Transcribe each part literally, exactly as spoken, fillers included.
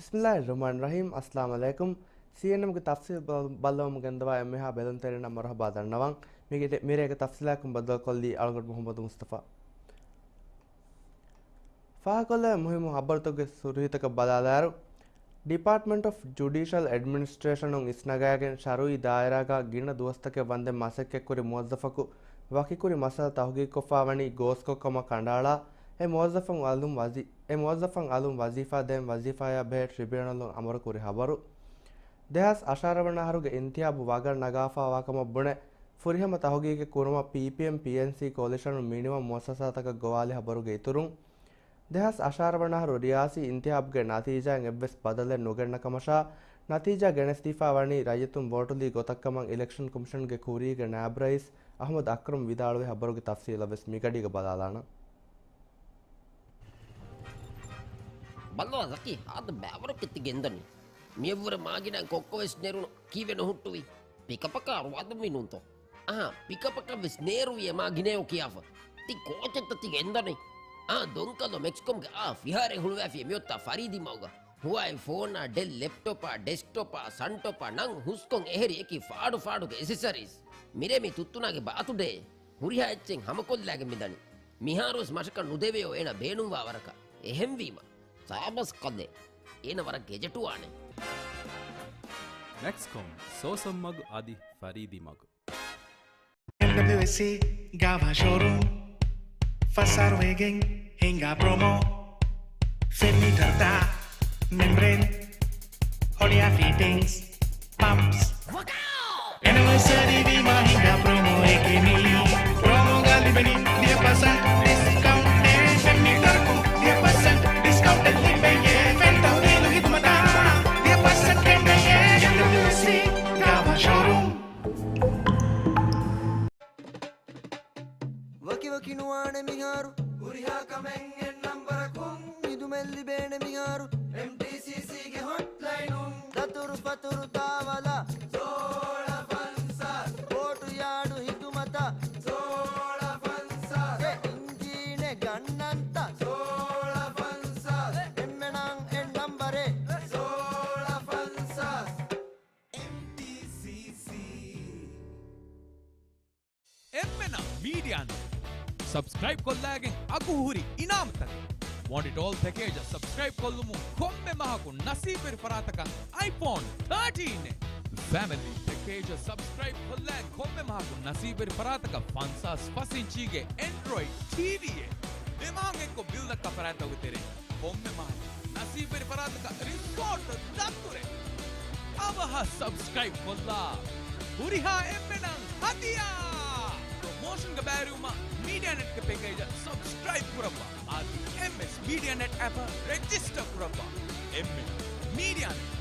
ބިސްމިއްލާހިއްރަޙްމާނިއްރަޙީމް. އައްސަލާމު ޢަލައިކުމް. ސީއެންއެމްގެ ތަފްސީލް ބަލަ-، ބައްލަވަމުން ގެންދަވާ އެންމެހާ ބެލުންތެރިންނަށް މަރުޙަބާ ދަންނަވަން. މިގެ-، މިރޭގެ ތަފްސީލާއެކު ބައްދަލުކޮށްލީ އަޅުގަނޑު މުޙައްމަދު މުޞްޠަފާ. ފާހަގަކޮށްލެވޭ މުހިއްމު ހަބަރުތަކުގެ ސުރުޚީތަކަށް ބަލާލާއިރު، ޑިޕާޓްމަންޓް އޮފް ޖުޑިޝަލް އެޑްމިނިސްޓްރޭޝަނުން އިސްނަގާގެން ޝަރުއީ ދާއިރާގަ ގިނަ ދުވަސްތަކެއް ވަންދެން މަސައްކަތްކުރި މުވައްޒަފަކު ވަކިކުރި މައްސަލަ ތަހުގީގުކޮށްފާވަނީ ގޯސްކޮށްކަމަށް ކަނޑައަޅާ، އެ މުވައްޒަފުން އަލުން ވަޒީ-، އެ މުވައްޒަފަށް އަލުން ވަޒީފާ ދޭން ވަޒީފާއާ ބެހޭ ޓްރިބިއުނަލުން އަމުރުކުރި ހަބަރު. ދެހާސް އަށާރަ ވަނަ އަހަރުގެ އިންތިހާބު ވަގަށް ނަގާފާވާކަމަށް ބުނެ، ފުރިހަމަ ތަހުގީގެއް ކުރުމަށް ޕީޕީއެމް، ޕީއެންސީ ކޯލިޝަނުން މިނިވަން މުއައްސަސާތަކަށް ގޮވާލި ހަބަރުގެ އިތުރުން، ދެހާސް އަށާރަ ވަނަ އަހަރު ރިޔާސީ އިންތިހާބުގެ ނަތީޖާއިން އެއްވެސް ބަދަލެއް ނުގެންނަ ކަމަށާ، ނަތީޖާ ގެނެސްދީފާ ވަނީ ރައްޔިތުން ވޯޓުލީ ގޮތަށްކަމަށް އިލެކްޝަން ކޮމިޝަންގެ ކުރީގެ ނާއިބު ރައީސް އަޙްމަދު އަކްރަމް ވިދާޅުވި ހަބަރުގެ ތަފްސީލަށް ވެސް މިގަޑީގަ ބަލާލާނަން. ބައްލަވާ ޒަކީ، ހާދަ ބައިވަރަކަށް ތި ގެންދަނީ. މިއަށްވުރެ މާގިނައިން ކޮއްކޮވެސް ނެރުނު ކީއްވެ ނުހުއްޓުވީ؟ ޕިކަޕަކާ ރުވާދުންވީ ނޫންތޯ؟ އަހާ، ޕިކަޕަކަށްވެސް ނޭރުވީ އެ މާގިނަޔޯ ކިޔާފަ. ތި ކޯޗެއްތަ ތި ގެންދަނީ؟ އާ، ދޮންކަލޯ މެކްސްކޮމްގެ އާ ފިހާރައެއް ހުޅުވާފިޔޭ މިއޮތާ ފަރީދީ މަގުގަ. ހުވާއި ފޯނާ، ޑެލް ލެޕްޓޮޕާ، ޑެސްކްޓޮޕާ، ސަންޓޮޕާ ނަން ހުސްކޮށް އެހެރި އެކި ފާޑު ފާޑުގެ އެސެސަރީސް. މިރޭ މި ތުއްތުނާގެ ބާތުޑޭ. ހުރިހާ އެއްޗެއް ހަމަކޮށްލާގެން މިދަނީ. މިހާރުވެސް މަށަކަށް ނުދެވެޔޯ އޭނަ ބޭނުންވާ ވަރަކަށް. އެހެންވީމަ، ސާބަސް ކަލޭ. އޭނަ ވަރަށް ގެޖެޓުވާނެ. މެކްސްކޮމް، ސޯސަން މަގު އަދި ފަރީދީ މަގު. އެމްޑަބްލިއުއެސްސީ ގާވާ ޝޯރޫމް، ފަސް އަހަރު ވެގެން ހިނގާ ޕްރޮމޯ. ފެން މީޓަރުތައް، މެމްބްރޭން، ހޮޅިއާ ފިޓިންގްސް، ޕަމްޕްސް. އެނިވަރސަރީ ވީމާ ހިނގާ ޕްރޮމޯއެކޭ މީ. ޕްރޮމޯގަ ލިބެނީ ދިހަ ޕަސެންޓް ޑިސްކައުންޓެއް، ފެން މީޓަރަކުން ދިހަ ޕަސެންޓް ޑިސްކައުންޓެއް ލިބެން. އެ ފެން ތަހުލީލު ހިދުމަތާ ދިހަ ޕަސެންޓް ކެނޑެން. އެމްޑަބްލިއުއެސްސީ ގާވާ ޝޯރޫމް. ވަކިވަކި ނުވާނެ މިހާރު. ހުރިހާ ކަމެއް އެއް ނަންބަރަކުން. ހިދުމަތް ލިބޭނެ މިހާރު. އެމްޑީސީސީގެ ހޮޓްލައިނުން. ދަތުރުފަތުރު ތާވަލާ. ސޯޅަ ފަންސާސް. ބޯޓު ޔާޑު ހިދުމަތަށް. ސޯޅަ ފަންސާސް. އެ އިންޖީނެއް ގަންނަންތަ؟ ސޯޅަ ފަންސާސް. އެންމެނަށް އެއް ނަންބަރެއް. ސޯޅަ ފަންސާސް. އެމްޑީސީސީ. އެންމެނަށް މީޑިއާ ނެޓް ސަބްސްކްރައިބް ކޮށްލައިގެން އަގުހުރި އިނާމުތަކެއް. ވޮންޑިޓް އޯލް ޕެކޭޖަށް ސަބްސްކްރައިބް ކޮށްލުމުން ކޮންމެ މަހަކު ނަސީބުވެރި ފަރާތަކަށް އައިފޯން ތާޓީން އެއް. ފެމިލީ ޕެކޭޖަށް ސަބްސްކްރައިބް ކޮށްލައިގެން ކޮންމެ މަހަކު ނަސީބުވެރި ފަރާތަކަށް ފަންސާސް ފަސް އިންޗީގެ އެންޑްރޮއިޑް ޓީވީއެއް. ދެ މަހަށް އެއްކޮށް ބިލް ދައްކާ ފަރާތްތަކުގެ ތެރެއިން ކޮންމެ މަހަކު ނަސީބުވެރި ފަރާތަކަށް ރިސޯޓް ދަތުރެއް. އަވަހަށް ސަބްސްކްރައިބް ކޮށްލާ. ހުރިހާ އެންމެނަށް ހަދިޔާ! ޕްރޮމޯޝަންގެ ބައިވެރިވުމަށް މީޑިއާ ނެޓްގެ ޕެކޭޖަށް ސަބްސްކްރައިބް ކުރައްވާ. އަދި އެމްއެސް މީޑިއާ ނެޓް އެޕަށް ރެޖިސްޓަރ ކުރައްވާ. އެމްއެސް މީޑިއާ ނެޓް.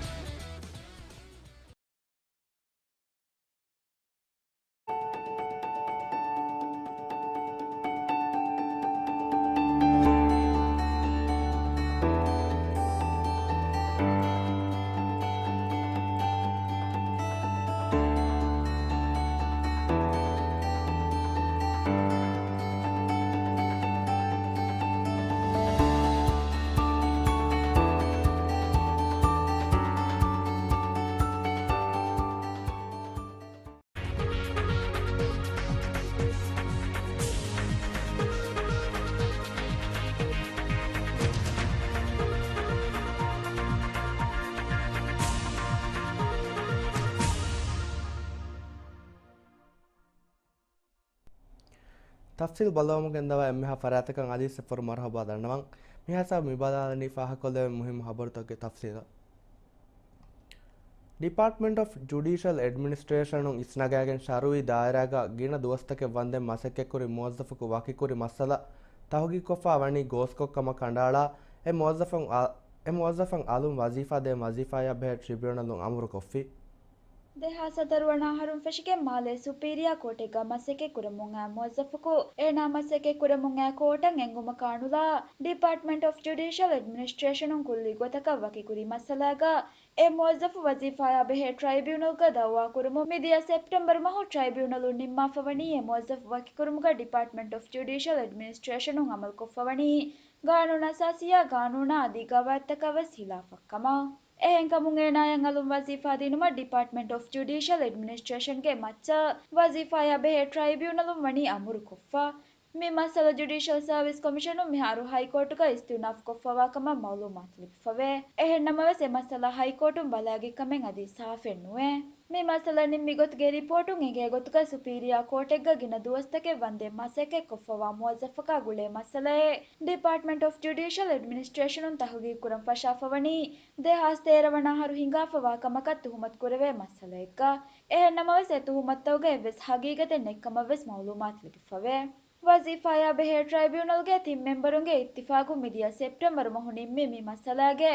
ތަފްސީލް ބައްލަވަމުން ގެންދަވާ އެންމެހާ ފަރާތަކަށް އަލީސް އެއްފަހަރު މަރުޙަބާ ދަންނަވަން. މިހާ ސާބަ މި ބަލާލަނީ ފާހަގަކޮށްލެވޭ މުހިއްމު ހަބަރުތަކުގެ ތަފްސީލަށް. ޑިޕާޓްމަންޓް އޮފް ޖުޑިޝަލް އެޑްމިނިސްޓްރޭޝަނުން އިސްނަގާގެން ޝަރުއީ ދާއިރާގަ ގިނަ ދުވަސްތަކެއް ވަންދެން މަސައްކަތްކުރި މުވައްޒަފަކު ވަކިކުރި މައްސަލަ ތަހުގީގުކޮށްފާ ވަނީ ގޯސްކޮށްކަމަށް ކަނޑައަޅާ، އެ މުވައްޒަފަށް އަ-، އެ މުވައްޒަފަށް އަލުން ވަޒީފާ ދޭން ވަޒީފާއާ ބެހޭ ޓްރިބިއުނަލުން އަމުރުކޮށްފި. ދެހާސް ހަތަރު ވަނަ އަހަރުން ފެށިގެން މާލޭ ސުޕީރިއާ ކޯޓެއްގަ މަސައްކަތް ކުރަމުން އައި މުވައްޒަފަކު އޭނާ މަސައްކަތް ކުރަމުން އައި ކޯޓަށް އެނގުމަކާ ނުލާ ޑިޕާޓްމަންޓް އޮފް ޖުޑިޝަލް އެޑްމިނިސްޓްރޭޝަނުން ކުއްލި ގޮތަކަށް ވަކިކުރި މައްސަލާގަ އެ މުވައްޒަފު ވަޒީފާޔާ ބެހޭ ޓްރައިބިއުނަލްގަ ދައުވާ ކުރުމުން މިދިޔަ ސެޕްޓެމްބަރު މަހު ޓްރައިބިއުނަލުން ނިންމާފަ ވަނީ އެ މުވައްޒަފު ވަކިކުރުމުގަ ޑިޕާޓްމަންޓް އޮފް ޖުޑިޝަލް އެޑްމިނިސްޓްރޭޝަނުން އަމަލުކޮށްފަ ވަނީ ގާނޫނު އަސާސީއާ ގާނޫނާ އަދި ގަވާއިދުތަކަށް ވެސް ހިލާފަށް ކަމަށް. އެހެންކަމުން އޭނާޔަށް އަލުން ވަޒީފާ ދިނުމަށް ޑިޕާޓްމަންޓް އޮފް ޖުޑިޝަލް އެޑްމިނިސްޓްރޭޝަންގެ މައްޗަށް ވަޒީފާޔާ ބެހޭ ޓްރައިބިއުނަލުން ވަނީ އަމުރުކޮށްފަ. މި މައްސަލަ ޖުޑިޝަލް ސާވިސް ކޮމިޝަނުން މިހާރު ހައިކޯޓުގަ އިސްތިއުނާފު ކޮށްފަވާ ކަމަށް މައުލޫމާތު ލިބިފަވޭ. އެހެން ނަމަވެސް އެ މައްސަލަ ހައިކޯޓުން ބަލައިގެން ކަމެއް އަދި ސާފެއް ނުވޭ. މި މައްސަލަ ނިންމި ގޮތުގެ ރިޕޯޓުން އެނގޭ ގޮތުގަ ސުޕީރިއާ ކޯޓެއްގަ ގިނަ ދުވަސްތަކެއް ވަންދެން މަސައްކަތް ކޮށްފަވާ މުވައްޒަފަކާ ގުޅޭ މައްސަލައެއް ޑިޕާޓްމަންޓް އޮފް ޖުޑިޝަލް އެޑްމިނިސްޓްރޭޝަނުން ތަހުގީގު ކުރަން ފަށާފަ ވަނީ ދެހާސް ތޭރަ ވަނަ އަހަރު ހިނގާފަވާ ކަމަކަށް ތުހުމަތު ކުރެވޭ މައްސަލައެއްގަ. އެހެން ނަމަވެސް އެ ތުހުމަތުތަކުގަ އެއްވެސް ހަގީގަތެއް ނެތް ކަމަށް ވެސް މައުލޫމާތު ލިބިފަވޭ. ވަޒީފާޔާ ބެހޭ ޓްރައިބިއުނަލްގެ ތިން މެމްބަރުންގެ އިއްތިފާގުން މިދިޔަ ސެޕްޓެމްބަރު މަހު ނިންމި މި މައްސަލާގެ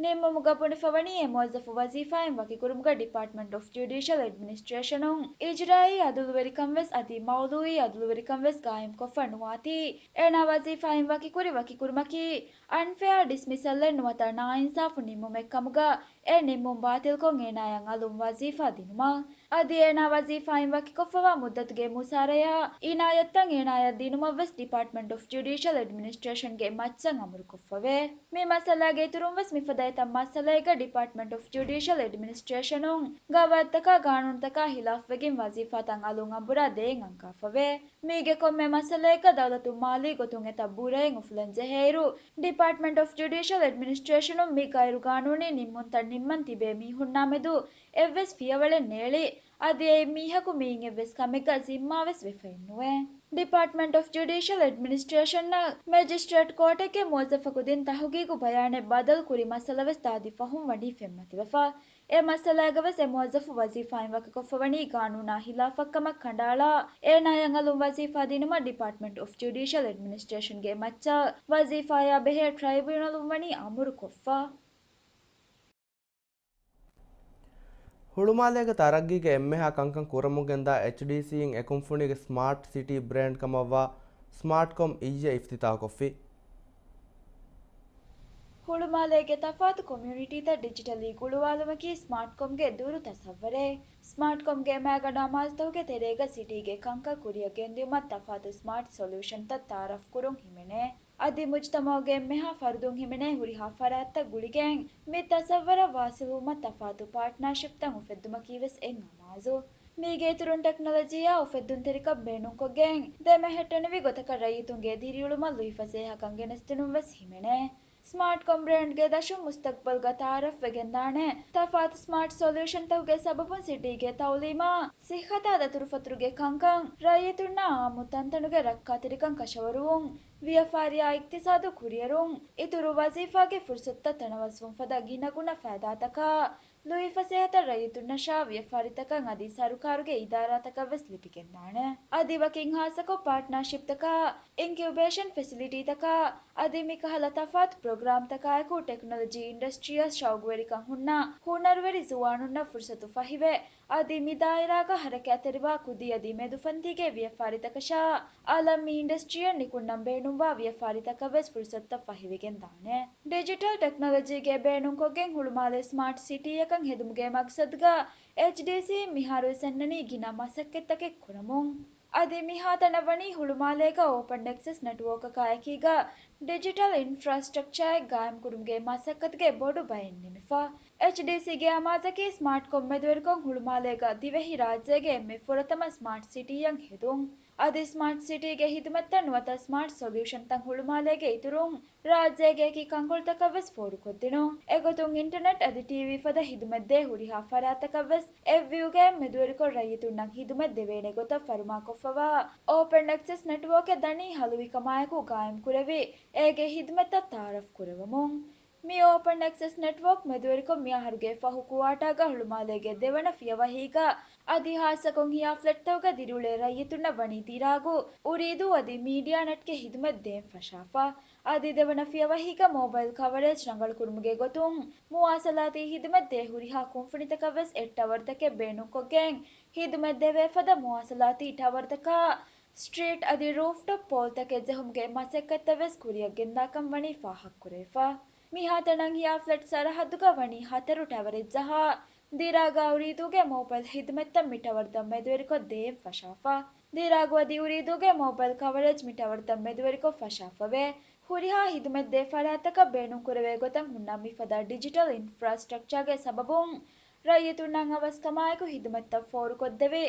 ނިންމުމުގަ ބުނެފަ ވަނީ އެ މުވައްޒަފު ވަޒީފާއިން ވަކިކުރުމުގަ ޑިޕާޓްމަންޓް އޮފް ޖުޑިޝަލް އެޑްމިނިސްޓްރޭޝަނުން އިޖްރާއީ އަދުލުވެރިކަން ވެސް އަދި މައުޟޫޢީ އަދުލުވެރިކަން ވެސް ގާއިމްކޮށްފަ ނުވާތީ އޭނާ ވަޒީފާއިން ވަކިކުރި ވަކިކުރުމަކީ އަންފެއާ ޑިސްމިސަލްއެއް ނުވަތަ ނާއިންސާފު ނިންމުމެއް ކަމުގަ އެ ނިންމުން ބާތިލްކޮށް އޭނާޔަށް އަލުން ވަޒީފާ ދިނުމަށް. އަދި އޭނާ ވަޒީފާއިން ވަކިކޮށްފަވާ މުއްދަތުގެ މުސާރަޔާ އިނާޔަތްތައް އޭނާޔަށް ދިނުމަށްވެސް ޑިޕާޓްމަންޓް އޮފް ޖުޑިޝަލް އެޑްމިނިސްޓްރޭޝަންގެ މައްޗަށް އަމުރުކޮށްފަވޭ. މި މައްސަލާގެ އިތުރުންވެސް މިފަދަ އެތައް މައްސަލައެއްގަ ޑިޕާޓްމަންޓް އޮފް ޖުޑިޝަލް އެޑްމިނިސްޓްރޭޝަނުން ގަވާއިދުތަކާ ގާނޫނުތަކާ ހިލާފްވެގެން ވަޒީފާތައް އަލުން އަނބުރާ ދޭން އަންގާފަވޭ. މީގެ ކޮންމެ މައްސަލައެއްގަ ދައުލަތުން މާލީ ގޮތުން އެތައް ބުރައެއް އުފުލަން ޖެހޭއިރު، ޑިޕާޓްމަންޓް އޮފް ޖުޑިޝަލް އެޑްމިނިސްޓްރޭޝަނުން މި ޣައިރުގާނޫނީ ނިންމުންތައް ނިންމަން ތިބޭ މީހުންނާ މެދު އެއްވެސް ފިޔަވަޅެއް ނޭޅި، އަދި އެއް މީހަކު މިއިން އެއްވެސް ކަމެއްގަ ޒިންމާވެސް ވެފައެއްނުވޭ. ޑިޕާޓްމަންޓް އޮފް ޖުޑިޝަލް އެޑްމިނިސްޓްރޭޝަންއަށް މެޖިސްޓްރޭޓް ކޯޓެއްގެ މުވައްޒަފަކު ދިން ތަހުގީގު ބަޔާނެއް ބަދަލު ކުރި މައްސަލަވެސް ދާދި ފަހުން ވަނީ ފެންމަތިވެފަ. އެ މައްސަލާގަވެސް އެ މުވައްޒަފު ވަޒީފާއިން ވަކިކޮށްފަވަނީ ގާނޫނާ ހިލާފަށްކަމަށް ކަނޑައަޅާ، އޭނާޔަށް އަލުން ވަޒީފާ ދިނުމަށް ޑިޕާޓްމަންޓް އޮފް ޖުޑިޝަލް އެޑްމިނިސްޓްރޭޝަންގެ މައްޗަށް ވަޒީފާޔާ ބެހޭ ޓްރައިބިއުނަލުން ވަނީ އަމުރުކޮށްފަ. ހުޅުމާލޭގެ ތަރައްގީގެ އެންމެހާ ކަންކަން ކުރަމުންގެންދާ އެޗްޑީސީއިން އެކުންފުނީގެ ސްމާޓް ސިޓީ ބްރޭންޑް ކަމަށްވާ ސްމާޓްކޮމް އިއްޔެ އިފްތިތާހުކޮށްފި. ހުޅުމާލޭގެ ތަފާތު ކޮމިއުނިޓީތައް ޑިޖިޓަލީ ގުޅުވާލުމަކީ ސްމާޓްކޮމްގެ ދުރު ތަސައްވަރެއް. ސްމާޓްކޮމްގެ މައިގަނޑު އަމާޒުތަކުގެ ތެރޭގަ ސިޓީގެ ކަންކަން ކުރިއަށް ގެންދިއުމަށް ތަފާތު ސްމާޓް ސޮލިއުޝަންތައް ތައާރަފް ކުރުން ހިމެނޭ. އަދި މުޖުތަމަޢުގެ އެންމެހާ ފަރުދުން ހިމެނޭ ހުރިހާ ފަރާތްތައް ގުޅިގެން މި ތަސައްވަރަށް ވާސިލްވުމަށް ތަފާތު ޕާޓްނާޝިޕްތައް އުފެއްދުމަކީވެސް އެއް އަމާޒު. މީގެ އިތުރުން ޓެކްނޮލޮޖީއާ އުފެއްދުންތެރިކަން ބޭނުންކޮށްގެން ދެމެހެއްޓެނިވި ގޮތަކަށް ރައްޔިތުންގެ ދިރިއުޅުމަށް ލުއިފަސޭހަކަން ގެނެސްދިނުން ވެސް ހިމެނޭ. ސްމާޓްކޮމް ބްރޭންޑްގެ ދަށުން މުސްތަޤްބަލްގަ ތައާރަފްވެގެންދާނެ ތަފާތު ސްމާޓް ސޮލިއުޝަންތަކުގެ ސަބަބުން ސިޓީގެ ތައުލީމާ، ސިއްހަތާ ދަތުރުފަތުރުގެ ކަންކަން، ރައްޔިތުންނާ އާއްމު ތަންތަނުގެ ރައްކާތެރިކަން ކަށަވަރުވުން، ވިޔަފާރިއާ އިޤްތިޞާދު ކުރިއެރުން، އިތުރު ވަޒީފާގެ ފުރުޞަތުތައް ތަނަވަސްވުން ފަދަ ގިނަގުނަ ފައިދާތަކާ، ލުއިފަސޭހަތައް ރައްޔިތުންނަށާ ވިޔަފާރިތަކަށް އަދި ސަރުކާރުގެ އިދާރާތަކަށްވެސް ލިބިގެންދާނެ. އަދި ވަކިން ހާއްސަކޮށް ޕާޓްނާޝިޕްތަކާ، އިންކިއުބޭޝަން ފެސިލިޓީތަކާ، އަދި މިކަހަލަ ތަފާތު ޕްރޮގްރާމްތަކާއެކު ޓެކްނޮލޮޖީ އިންޑަސްޓްރީއަށް ޝައުގުވެރިކަން ހުންނަ ހުނަރުވެރި ޒުވާނުންނަށް ފުރުޞަތު ފަހިވެ، އަދި މި ދާއިރާގަ ހަރަކާތްތެރިވާ ކުދި އަދި މެދުފަންތީގެ ވިޔަފާރިތަކަށާ އަލަށް މި އިންޑަސްޓްރީއަށް ނިކުންނަން ބޭނުންވާ ވިޔަފާރިތަކަށްވެސް ފުރުޞަތުތައް ފަހިވެގެންދާނެ. ޑިޖިޓަލް ޓެކްނޮލޮޖީގެ ބޭނުންކޮށްގެން ހުޅުމާލެ ސްމާޓް ސިޓީއަކަށް ހެދުމުގެ މަގްސަދުގަ އެޗްޑީސީ މިހާރުވެސް އަންނަނީ ގިނަ މަސައްކަތްތަކެއް ކުރަމުން. އަދި މިހާތަނަށް ވަނީ ހުޅުމާލޭގަ އޯޕަން އެކްސެސް ނެޓްވޯކަކާއެކީގަ ޑިޖިޓަލް އިންފްރާސްޓްރަކްޗާއެއް ގާއިމްކުރުމުގެ މަސައްކަތުގެ ބޮޑު ބައެއް ނިމިފަ. އެޗްޑީސީގެ އަމާޒަކީ ސްމާޓްކޮމް މެދުވެރިކޮށް ހުޅުމާލޭގަ ދިވެހި ރާއްޖޭގެ އެންމެ ފުރަތަމަ ސްމާޓް ސިޓީއަށް ހެދުން. އަދި ސްމާޓް ސިޓީގެ ހިދުމަތްތައް ނުވަތަ ސްމާޓް ސޮލިއުޝަންތައް ހުޅުމާލޭގެ އިތުރުން ރާއްޖޭގެ އެކި ކަންކޮޅުތަކަށްވެސް ފޯރުކޮށްދިނުން. އެގޮތުން އިންޓަރނެޓް އަދި ޓީވީ ފަދަ ހިދުމަތްދޭ ހުރިހާ ފަރާތަކަށްވެސް އެއްވިއުގައި މެދުވެރިކޮށް ރައްޔިތުންނަށް ހިދުމަތް ދެވޭނެ ގޮތަށް ފަރުމާކޮށްފަވާ އޯޕަން އެކްސެސް ނެޓްވޯކެއް ދަނީ ހަލުވިކަމާއެކު ގާއިމްކުރެވި އޭގެ ހިދުމަތްތައް ތައާރަފް ކުރެވެމުން. މި އޯޕަން އެކްސެސް ނެޓްވޯކް މެދުވެރިކޮށް މިއަހަރުގެ ފަހު ކުއާޓާގަ ހުޅުމާލޭގެ ދެވަނަ ފިޔަވަހީގަ އަދި ހާއްސަކޮށް ހިޔާ ފްލެޓްތަކުގަ ދިރިއުޅޭ ރައްޔިތުންނަށް ވަނީ ދިރާގު އުރީދޫ އަދި މީޑިއާ ނެޓްގެ ހިދުމަތް ދޭން ފަށާފަ. އަދި ދެވަނަ ފިޔަވަހީގަ މޯބައިލް ކަވަރޭޖް ރަނގަޅުކުރުމުގެ ގޮތުން މުވާސަލާތީ ހިދުމަތް ދޭ ހުރިހާ ކުންފުނިތަކަށް ވެސް އެއް ޓަވަރތަކެއް ބޭނުންކޮށްގެން ހިދުމަތް ދެވޭ ފަދަ މުވާސަލާތީ ޓަވަރތަކާ ސްޓްރީޓް އަދި ރޫފްޓޮޕް ޕޯލްތަކެއް ޖެހުމުގެ މަސައްކަތްތައް ވެސް ކުރިއަށް ގެންދާކަން ވަނީ ފާހަގަކުރެވިފަ. މިހާތަނަށް ހިޔާ ފްލެޓް ސަރަހައްދުގަ ވަނީ ހަތަރު ޓަވަރެއް ޖަހާ، ދިރާގާ އުރީދޫގެ މޯބައިލް ހިދުމަތްތައް މި ޓަވަރތައް މެދުވެރިކޮށް ދޭން ފަށާފަ. ދިރާގު އަދި އުރީދޫގެ މޯބައިލް ކަވަރޭޖް މި ޓަވަރތައް މެދުވެރިކޮށް ފަށާފަވޭ. ހުރިހާ ހިދުމަތްދޭ ފަރާތްތަކަށް ބޭނުންކުރެވޭ ގޮތަށް ހުންނަ މިފަދަ ޑިޖިޓަލް އިންފްރާސްޓްރަކްޗާގެ ސަބަބުން ރައްޔިތުންނަށް އަވަސްކަމާއެކު ހިދުމަތްތައް ފޯރުކޮށްދެވި،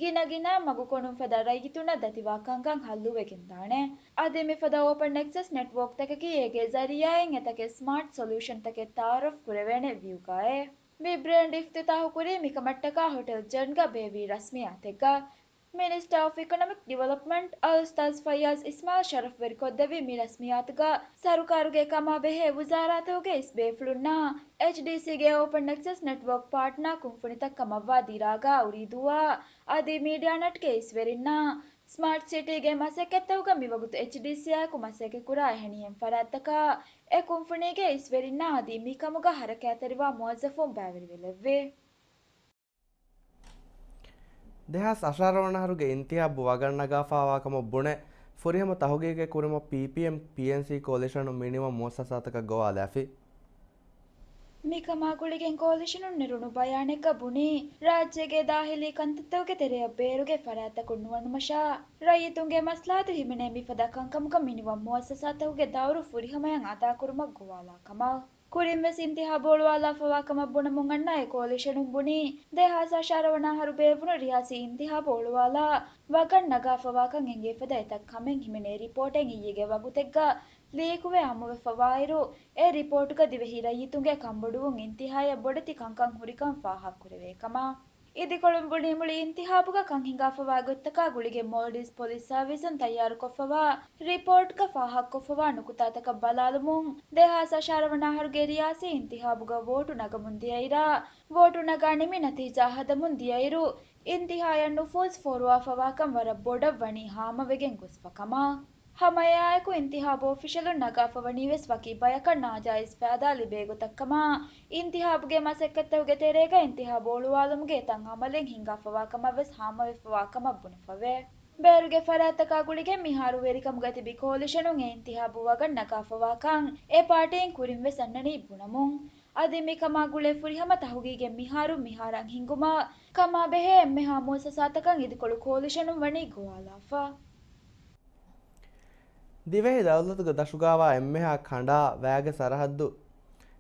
ގިނަ ގިނަ މަގުކޮނުން ފަދަ ރައްޔިތުންނަށް ދަތިވާ ކަންކަން ހައްލުވެގެންދާނެ. އަދި މިފަދަ އޯޕަން އެކްސެސް ނެޓްވޯކްތަކަކީ އޭގެ ޒަރީއާއިން އެތަކެއް ސްމާޓް ސޮލިއުޝަންތަކެއް ތައާރަފް ކުރެވޭނެ ވިއުގައޭ. މި ބްރޭންޑް އިފްތިތާހުކުރީ މިކަމަށްޓަކާ ހޮޓެލް ޖެންގަ ބޭއްވި ރަސްމިއްޔާތެއްގަ. މިނިސްޓާ އޮފް އިކޮނޮމިކް ޑިވެލޮޕްމަންޓް އަލްއުސްތާޒް ފައްޔާޒް އިސްމާއިލް ޝަރަފްވެރިކޮށްދެއްވި މި ރަސްމިއްޔާތުގަ ސަރުކާރުގެ ކަމާބެހޭ ވުޒާރާތަކުގެ އިސް ބޭފުޅުންނާ އެޗްޑީސީގެ އޯޕަން އެކްސެސް ނެޓްވޯކް ޕާޓްނާ ކުންފުނިތައް ކަމަށްވާ ދިރާގާ އުރީދޫއާ އަދި މީޑިއާ ނެޓްގެ އިސްވެރިންނާ ސްމާޓް ސިޓީގެ މަސައްކަތްތަކުގަ މިވަގުތު އެޗްޑީސީއާއެކު މަސައްކަތްކުރާ އެހެނިހެން ފަރާތްތަކާ އެ ކުންފުނީގެ އިސްވެރިންނާ އަދި މިކަމުގަ ހަރަކާތްތެރިވާ މުވައްޒަފުން ބައިވެރިވެލެއްވި. ދެހާސް އަށާރަ ވަނަ އަހަރުގެ އިންތިހާބު ވަގަށް ނަގާފާވާ ކަމަށް ބުނެ، ފުރިހަމަ ތަހުގީގެއް ކުރުމަށް ޕީޕީއެމް، ޕީއެންސީ ކޯލިޝަނުން މިނިވަން މުއައްސަސާތަކަށް ގޮވާލާފި. މިކަމާ ގުޅިގެން ކޯލިޝަނުން ނެރުނު ބަޔާނެއްގަ ބުނީ، ރާއްޖޭގެ ދާހިލީ ކަންތައްތަކުގެ ތެރެއަށް ބޭރުގެ ފަރާތްތަކުން ނުވަނުމަށާ، ރައްޔިތުންގެ މަސްލަހަތު ހިމެނޭ މިފަދަ ކަންކަމުގަ މިނިވަން މުއައްސަސާތަކުގެ ދައުރު ފުރިހަމަޔަށް އަދާކުރުމަށް ގޮވާލާ ކަމަށް. ކުރިންވެސް އިންތިހާބު އޮޅުވާލާފަވާ ކަމަށް ބުނަމުން އަންނަ އެ ކޯލިޝަނުން ބުނީ، ދެހާސް އަށާރަ ވަނަ އަހަރު ބޭއްވުނު ރިޔާސީ އިންތިހާބު އޮޅުވާލާ ވަގަށް ނަގާފަވާކަން އެނގޭ ފަދަ އެތައް ކަމެއް ހިމެނޭ ރިޕޯޓެއް އިއްޔެގެ ވަގުތެއްގަ ލީކުވެ އާއްމުވެފަވާއިރު، އެ ރިޕޯޓުގަ ދިވެހި ރައްޔިތުންގެ ކަންބޮޑުވުން އިންތިހާޔަށް ބޮޑެތި ކަންކަން ހުރިކަން ފާހަގަކުރެވޭ ކަމަށް. އިދިކޮޅުން ބުނީ މުޅި އިންތިހާބުގަ ކަން ހިނގާފަވާ ގޮތްތަކާ ގުޅިގެން މޯލްޑިވްސް ޕޮލިސް ސާވިސުން ތައްޔާރުކޮށްފަވާ ރިޕޯޓްގަ ފާހަގަކޮށްފަވާ ނުކުތާތަކަށް ބަލާލުމުން، ދެހާސް އަށާރަ ވަނަ އަހަރުގެ ރިޔާސީ އިންތިހާބުގަ ވޯޓު ނަގަމުން ދިޔައިރާ، ވޯޓު ނަގާ ނިމި ނަތީޖާ ހަދަމުން ދިޔައިރު، އިންތިހާޔަށް ނުފޫޒް ފޯރުވާފަވާކަން ވަރަށް ބޮޑަށް ވަނީ ހާމަވެގެން ގޮސްފަ ކަމަށް. ހަމަ އެއާއެކު އިންތިހާބު އޮފިޝަލުން ނަގާފަވަނީ ވެސް ވަކި ބަޔަކަށް ނާޖާއިޒް ފައިދާ ލިބޭ ގޮތަށްކަމާ، އިންތިހާބުގެ މަސައްކަތްތަކުގެ ތެރޭގަ އިންތިހާބު އޮޅުވާލުމުގެ އެތައް އަމަލެއް ހިންގާފަވާ ކަމަށް ވެސް ހާމަވެފަވާ ކަމަށް ބުނެފަވޭ. ބޭރުގެ ފަރާތްތަކާ ގުޅިގެން މިހާރު ވެރިކަމުގަ ތިބި ކޯލިޝަނުން އެ އިންތިހާބު ވަގަށް ނަގާފަވާކަން އެ ޕާޓީން ކުރިން ވެސް އަންނަނީ ބުނަމުން. އަދި މިކަމާ ގުޅޭ ފުރިހަމަ ތަހުގީގެއް މިހާރު މިހާރަށް ހިންގުމަށް ކަމާ ބެހޭ އެންމެހާ މުއައްސަސާތަކަށް އިދިކޮޅު ކޯލިޝަނުން ވަނީ ގޮވާލާފަ. ދިވެހި ދައުލަތުގެ ދަށުގާވާ އެންމެހާ ކަނޑާ ވައިގެ ސަރަހައްދު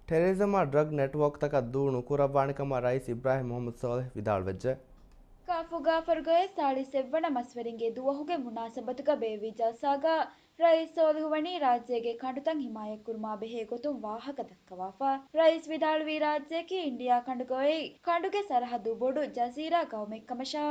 ޓެރަރިޒަމާ ޑްރަގް ނެޓްވޯކްތަކަށް ދޫ ނުކުރައްވާނެ ކަމަށް ރައީސް އިބްރާހިމް މުހައްމަދު ސޯލިހް ވިދާޅުވެއްޖެ. ކާފު ގާފަރުގައި ސާޅީސް އެއްވަނަ މަސްވެރިންގެ ދުވަހުގެ މުނާސަބަތުގަ ބޭއްވި ޖަލްސާގަ ރައީސް ސޯލިހު ވަނީ ރާއްޖޭގެ ކަނޑުތައް ހިމާޔަތްކުރުމާ ބެހޭ ގޮތުން ވާހަކަ ދައްކަވާފަ. ރައީސް ވިދާޅުވީ ރާއްޖެއަކީ އިންޑިއާ ކަނޑުގައި ކަނޑުގެ ސަރަހައްދު ބޮޑު ޖަޒީރާ ގައުމެއްކަމަށާ،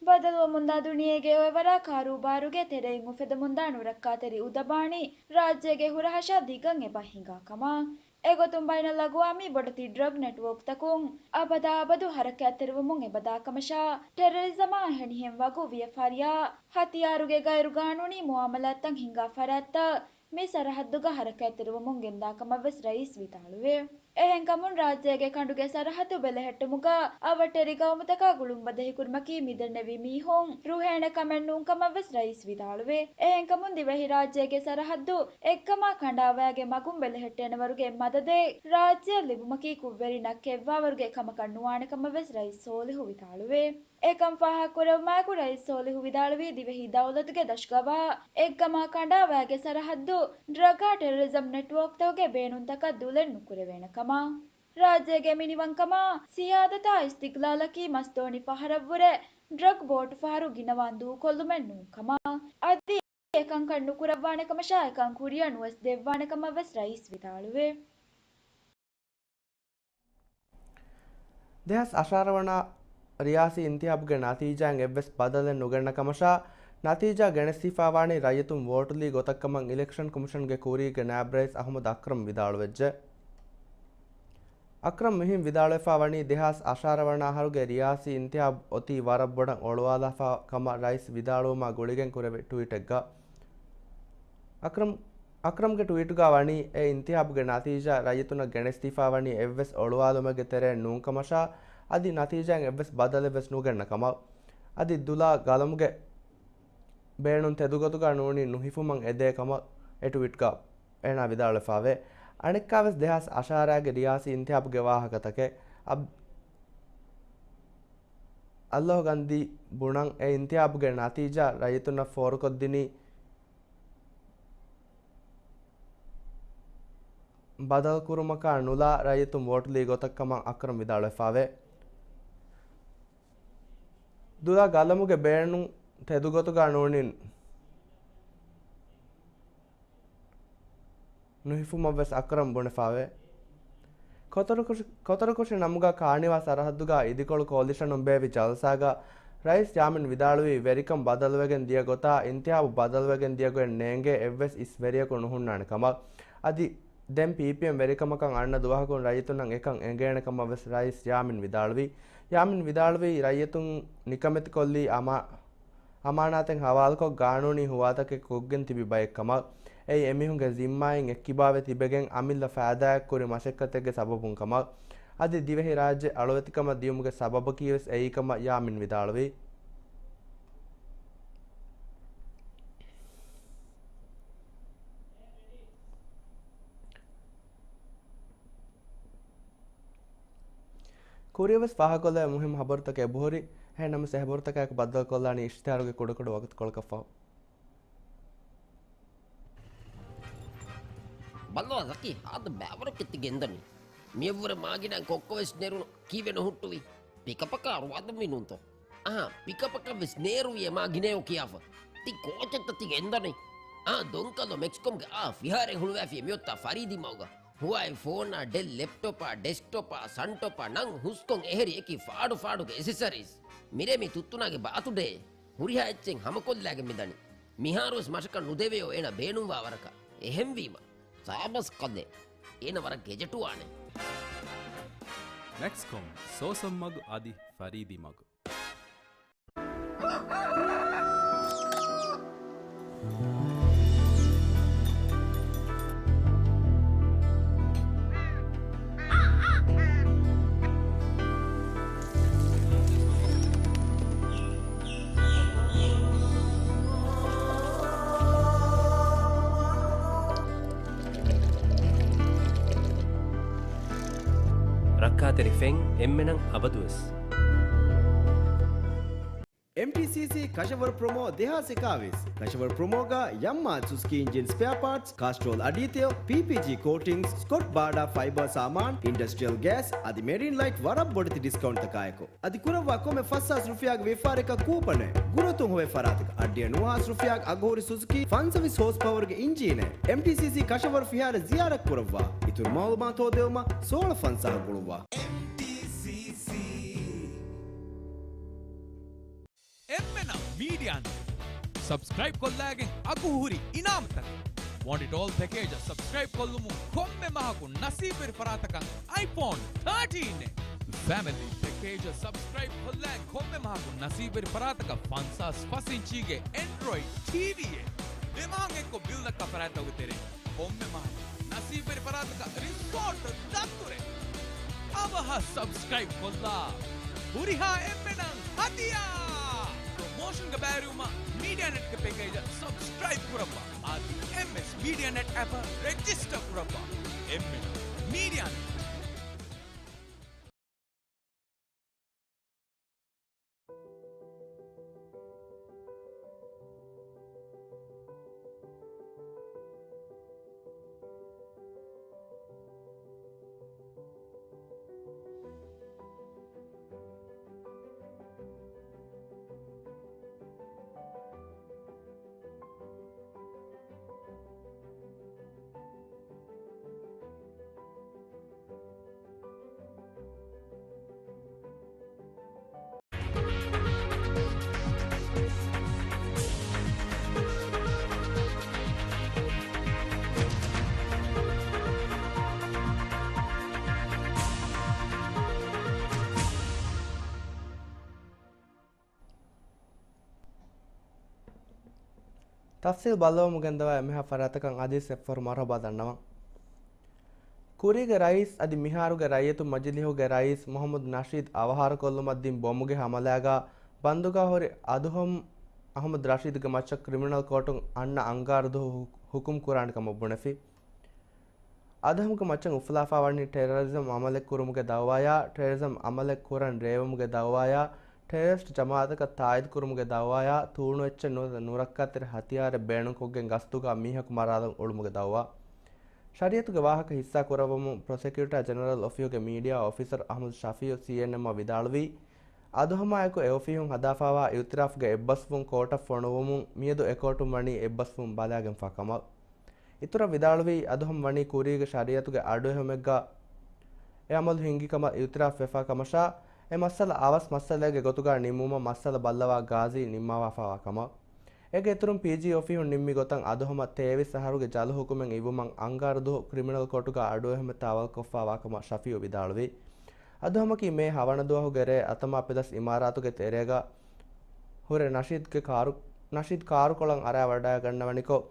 ބަދަލުވަމުންދާ ދުނިޔޭގެ އޮއެވަރާ ކާރޫބާރުގެ ތެރެއިން އުފެދެމުންދާ ނުރައްކާތެރި އުދަބާނީ ރާއްޖޭގެ ހުރަހަށާ ދިގަން އެބަ ހިނގާ ކަމަށް. އެގޮތުން ބައިނަލްއަގުވާމީ ބޮޑެތި ޑްރަގް ނެޓްވޯކްތަކުން އަބަދާ އަބަދު ހަރަކާތްތެރިވަމުން އެބަދާ ކަމަށާ، ޓެރަރިޒަމާ އެހެނިހެން ވަގު ވިޔަފާރިއާ ހަތިޔާރުގެ ގައިރުގާނޫނީ މުއާމަލާތްތައް ހިނގާ ފަރާތްތައް މި ސަރަހައްދުގަ ހަރަކާތްތެރިވަމުން ގެންދާ ކަމަށް ވެސް ރައީސް ވިދާޅުވި. އެހެންކަމުން ރާއްޖޭގެ ކަނޑުގެ ސަރަހައްދު ބެލެހެއްޓުމުގަ އަވަށްޓެރި ގައުމުތަކާ ގުޅުން ބަދަހިކުރުމަކީ މިދެންނެވި މީހުން ރުހޭނެ ކަމެއް ނޫން ކަމަށް ވެސް ރައީސް ވިދާޅުވި. އެހެންކަމުން ދިވެހިރާއްޖޭގެ ސަރަހައްދު އެއްކަމާ ކަނޑާވައިގެ މަގުން ބެލެހެއްޓޭނެ ވަރުގެ މަދަދެއް ރާއްޖެއަށް ލިބުމަކީ ކުށްވެރިންނަށް ކެތްވާވަރުގެ ކަމަކަށް ނުވާނެ ކަމަށް ވެސް ރައީސް ސޯލިހު ވިދާޅުވި. އެކަން ފާހަގަކުރެވުމާއެކު ރައީސް ސޯލިހު ވިދާޅުވީ ދިވެހި ދައުލަތުގެ ދަށުގަވާ އެއްކަމާ ކަނޑާވައިގެ ސަރަހައްދު ޑްރަގާ ޓެރަރިޒަމް ނެޓްވޯކްތަކުގެ ބޭނުންތަކަށް ދުލެއް ނުކުރެވޭނެ ކަމަށް. ރާއްޖޭގެ މިނިވަންކަމާ ސިޔާދަތާ އިސްތިގްލާލަކީ މަސްދޯނި ފަހަރަށްވުރެ ޑްރަގް ބޯޓު ފަހަރު ގިނަވާން ދޫކޮށްލުމެއް ނޫންކަމަށް. އަދި އެކަންކަން ނުކުރައްވާނެ ކަމަށާ އެކަން ކުރިއަށް ނުވެސް ދެއްވާނެ ކަމަށް ވެސް ރައީސް ވިދާޅުވި. ދެހާސް އަށާރަ ވަނަ ރިޔާސީ އިންތިހާބުގެ ނަތީޖާއިން އެއްވެސް ބަދަލެއް ނުގެންނަ ކަމަށާ، ނަތީޖާ ގެނެސްދީފާވާނީ ރައްޔިތުން ވޯޓުލީ ގޮތަށްކަމަށް އިލެކްޝަން ކޮމިޝަންގެ ކުރީގެ ނާއިބް ރައީސް އަޙްމަދު އަކްރަމް ވިދާޅުވެއްޖެ. އަކްރަމް މިހެން ވިދާޅުވެފާ ވަނީ ދެހާސް އަށާރަ ވަނަ އަހަރުގެ ރިޔާސީ އިންތިހާބު އޮތީ ވަރަށް ބޮޑަށް އޮޅުވާލާފާ ކަމަށް ރައީސް ވިދާޅުވުމާ ގުޅިގެން ކުރެއްވި ޓްވީޓެއްގަ. އަކްރަމް، އަކްރަމްގެ ޓްވީޓުގަ ވަނީ އެ އިންތިހާބުގެ ނަތީޖާ ރައްޔިތުންނަށް ގެނެސްދީފާ ވަނީ އެއްވެސް އޮޅުވާލުމެއްގެ ތެރެއިން ނޫން ކަމަށާ، އަދި ނަތީޖާއިން އެއްވެސް ބަދަލެއްވެސް ނުގެންނަ ކަމަށް. އަދި ދުލާ ގަލަމުގެ ބޭނުން ތެދުގޮތުގަ ނޫނީ ނުހިފުމަށް އެދޭ ކަމަށް އެ ޓްވީޓްގަ އޭނާ ވިދާޅުވެފާވޭ. އަނެއްކާވެސް ދެހާސް އަށާރައިގެ ރިޔާސީ އިންތިހާބުގެ ވާހަކަތަކެއް އަބް-، އައްލޯހު ގަންދީ ބުނަން އެ އިންތިހާބުގެ ނަތީޖާ ރައްޔިތުންނަށް ފޯރުކޮށްދިނީ ބަދަލުކުރުމަކާ ނުލާ ރައްޔިތުން ވޯޓުލީ ގޮތަށް ކަމަށް އަކްރަމް ވިދާޅުވެފާވޭ. ދުލާ ގަލަމުގެ ބޭނުން ތެދުގޮތުގަ ނޫނީ ނުހިފުމަށްވެސް އަކްރަމް ބުނެފާވޭ. ކޮތަރުކުށި، ކޮތަރުކުށި ނަމުގަ ކާނިވާ ސަރަހައްދުގަ އިދިކޮޅު ކޯލިޝަނުން ބޭއްވި ޖަލްސާގަ ރައީސް ޔާމިން ވިދާޅުވީ، ވެރިކަން ބަދަލުވެގެން ދިޔަ ގޮތާ އިންތިހާބު ބަދަލުވެގެން ދިޔަ ގޮތް ނޭނގޭ އެއްވެސް އިސް ވެރިޔަކު ނުހުންނާނެ ކަމަށް. އަދި ދެން ޕީޕީއެމް ވެރިކަމަކަށް އަންނަ ދުވަހަކުން ރައްޔިތުންނަށް އެކަން އެނގޭނެ ކަމަށް ވެސް ރައީސް ޔާމިން ވިދާޅުވީ. ޔާމިން ވިދާޅުވީ، ރައްޔިތުން ނިކަމެތިކޮށްލީ އަމާ-، އަމާނާތެއް ހަވާލުކޮށް، ގާނޫނީ ހުވާތަކެއް ކޮށްގެން ތިބި ބައެއް ކަމަށް. އެއީ އެމީހުންގެ ޒިންމާއިން އެއްކިބާވެ ތިބެގެން އަމިއްލަ ފައިދާއަށް ކުރި މަސައްކަތެއްގެ ސަބަބުން ކަމަށް. އަދި ދިވެހިރާއްޖެ އަޅުވެތިކަމަށް ދިޔުމުގެ ސަބަބަކީވެސް އެއީ ކަމަށް ޔާމިން ވިދާޅުވީ. ކުރިޔަށްވެސް ފާހަގަކޮށްލެވޭ މުހިއްމު ހަބަރުތަކެއް އެބަހުރި. އެހެންނަމަވެސް އެ ހަބަރުތަކާއެކު ބައްދަލުކޮށްލާނީ އިޝްތިހާރުގެ ކުޑަކުޑަ ވަގުތުކޮޅަކަށްފަހު. ބައްލަވާ ޒަކީ، ހާދަ ބައިވަރަކަށް ތި ގެންދަނީ. މިއަށްވުރެ މާގިނައިން ކޮއްކޮވެސް ނެރުނު ކީއްވެ ނުހުއްޓުވީ؟ ޕިކަޕަކާ ރުވާދަންވީ ނޫންތޯ؟ އަހާ، ޕިކަޕަކަށްވެސް ނޭރުވީ އެ މާގިނަޔޯ ކިޔާފަ. ތި ކޯޗެއްތަ ތި ގެންދަނީ؟ އާ، ދޮންކަލޯ މެކްސްކޮމްގެ އާ ފިހާރައެއް ހުޅުވައިފި މިއޮތާ ފަރީދީ މަގުގަ. ހުވާއި ފޯނާ، ޑެލް ލެޕްޓޮޕާ، ޑެސްކްޓޮޕާ، ސަންޓޮޕާ ނަން ހުސްކޮން އެހެރި އެކި ފާޑު ފާޑުގެ އެސެސަރީސް. މިރޭ މި ތުއްތުނާގެ ބާތުޑޭ. ހުރިހާ އެއްޗެއް ހަމަކޮށްލާގެން މިދަނީ. މިހާރުވެސް މަށަކަށް ނުދެވެޔޯ އޭނަ ބޭނުންވާ ވަރަކަށް. އެހެންވީމަ، ސާބަސް ކަލޭ. އޭނަ ވަރަށް ގެޖެޓުވާނެ. މެކްސްކޮމް، ސޯސަން މަގު އަދި ފަރީދީ މަގު. ރައްކާތެރި ފެން އެންމެނަށް އަބަދުވެސް. އެމްޓީސީސީ ކަށަވަރު ޕްރޮމޯ ދެހާސް އެކާވީސް. ކަށަވަރު ޕްރޮމޯގަ ޔަމްހާ ސުޒުކީ އިންޖިން ސްޕެއާ ޕާޓްސް، ކާސްޓްރޯލް އަޑީތެޔޮ، ޕީޕީޖީ ކޯޓިންގްސް، ސްކޮޓް ބާޑާ ފައިބާ ސާމާން، އިންޑަސްޓްރިއަލް ގޭސް އަދި މެރިން ލައިޓް ވަރަށް ބޮޑެތި ޑިސްކައުންޓްތަކާއެކު. އަދި ކުރައްވާ ކޮންމެ ފަސް ހާސް ރުފިޔާގެ ވިޔަފާރިއަކަށް ކޫޕަނެއް. ގުރައްތުން ހޮވޭ ފަރާތަކަށް އަށްޑިހަ ނުވަ ހާސް ރުފިޔާގެ އަގުހުރި ސުޒުކީ ފަންސަވީސް ހޯސް ޕަވަރުގެ އިންޖީނެއް. އެމްޓީސީސީ ކަށަވަރު ފިހާރަ ޒިޔާރަތް ކުރައްވާ. އިތުރު މައުލޫމާތު ހޯދެވުމަށް ސޯޅަ ފަންސާހަށް ގުޅުއްވާ. އެމްޓީސީސީ. އެންމެނަށް މީޑިއާ ނެޓް ސަބްސްކްރައިބް ކޮށްލާގެން އަގުހުރި އިނާމުތަކެއް. ވޮންޑިޓޯލް ޕެކޭޖަށް ސަބްސްކްރައިބް ކޮށްލުމުން ކޮންމެ މަހަކު ނަސީބުވެރި ފަރާތަކަށް އައިފޯން ތާޓީން އެއް. ފެމިލީ ޕެކޭޖަށް ސަބްސްކްރައިބް ކޮށްލާ ކޮންމެ މަހަކު ނަސީބުވެރި ފަރާތަކަށް ފަންސާސް ފަސް އިންޗީގެ އެންޑްރޮއިޑް ޓީވީއެއް. ދެ މަހަށް އެއްކޮށް ބިލް ދައްކާ ފަރާތްތަކުގެ ތެރެއިން ކޮންމެ މަހަކު ނަސީބުވެރި ފަރާތަކަށް ރިސޯޓް ދަތުރެއް. އަވަހަށް ސަބްސްކްރައިބް ކޮށްލާ. ހުރިހާ އެންމެނަށް ހަދިޔާ! ޕްރޮމޯޝަންގެ ބައިވެރިވުމަށް މީޑިއާ ނެޓްގެ ޕެކޭޖަށް ސަބްސްކްރައިބް ކުރައްވާ. އަދި އެމްއެސް މީޑިއާ ނެޓް އެޕަށް ރެޖިސްޓަރ ކުރައްވާ. އެންމެނަށް މީޑިއާ ނެޓް. ތަފްސީލް ބައްލަވަމުން ގެންދަވާ އެންމެހާ ފަރާތަކަށް އަދިވެސް އެއްފަހަރު މަރުޙަބާ ދަންނަވަން. ކުރީގެ ރައީސް އަދި މިހާރުގެ ރައްޔިތު މަޖިލީހުގެ ރައީސް މުޙައްމަދު ނަޝީދު އަވަހާރަކޮށްލުމަށް ދިން ބޮމުގެ ހަމަލާގާ ބަންދުގާ ހުރި އަދުހަމް އަޙްމަދު ރަޝީދުގެ މައްޗަށް ކްރިމިނަލް ކޯޓުން އަންނަ އަންގާރަ ދުވަހު ހު-، ހުކުމް ކުރާނެ ކަމަށް ބުނެފި. އަދުހަމްގެ މައްޗަށް އުފުލާފާ ވަނީ ޓެރަރިޒަމް އަމަލެއް ކުރުމުގެ ދައުވާޔާ، ޓެރަރިޒަމް އަމަލެއް ކުރަން ރޭވުމުގެ ދައުވާޔާ، ޓެރަރިސްޓް ޖަމާއަތަކަށް ތާއީދު ކުރުމުގެ ދައުވާޔާ، ތޫނު އެއްޗެއް ނުވަތަ ނުރައްކާތެރި ހަތިޔާރެއް ބޭނުންކޮށްގެން ގަސްތުގާ މީހަކު މަރާލަން އުޅުމުގެ ދައުވާ. ޝަރީއަތުގެ ވާހަކަ ހިއްސާ ކުރައްވަމުން ޕްރޮސެކިއުޓާ ޖެނެރަލް އޮފީހުގެ މީޑިއާ އޮފިސަރ އަޙްމަދު ޝަފީއު ސީއެންއެމްއަށް ވިދާޅުވީ، އަދުހަމާއެކު އެ އޮފީހުން ހަދާފާވާ އިއުތިރާފުގެ އެއްބަސްވުން ކޯޓަށް ފޮނުވުމުން މިއަދު އެ ކޯޓުން ވަނީ އެއްބަސްވުން ބަލާގެންފާ ކަމަށް. އިތުރަށް ވިދާޅުވީ، އަދުހަމް ވަނީ ކުރީގެ ޝަރީއަތުގެ އަޑުއެހުމެއްގަ އެ އަމަލު ހިންގި ކަމަށް އިއުތިރާފް ވެފާ ކަމަށާ، އެ މައްސަލަ އަވަސް މައްސަލައެއްގެ ގޮތުގަ ނިންމުމަށް މައްސަލަ ބައްލަވާ ގާޒީ ނިންމަވާފާވާ ކަމަށް. އޭގެ އިތުރުން ޕީޖީ އޮފީހުން ނިންމި ގޮތަށް އަދުހަމަށް ތޭވީސް އަހަރުގެ ޖަލު ހުކުމެއް އިއްވުމަށް އަންގާރަ ދުވަހު ކްރިމިނަލް ކޯޓުގަ އަޑުއެހުމެއް ތާވަލްކޮށްފާވާ ކަމަށް ޝަފީއު ވިދާޅުވި. އަދުހަމަކީ މޭ ހަވަނަ ދުވަހުގެ ރޭ އަތަމާ ޕެލަސް އިމާރާތުގެ ތެރޭގަ ހުރެ ނަޝީދުގެ ކާރު، ނަޝީދު ކާރުކޮޅަށް އަރާވަޑައިގަންނަވަނިކޮށް،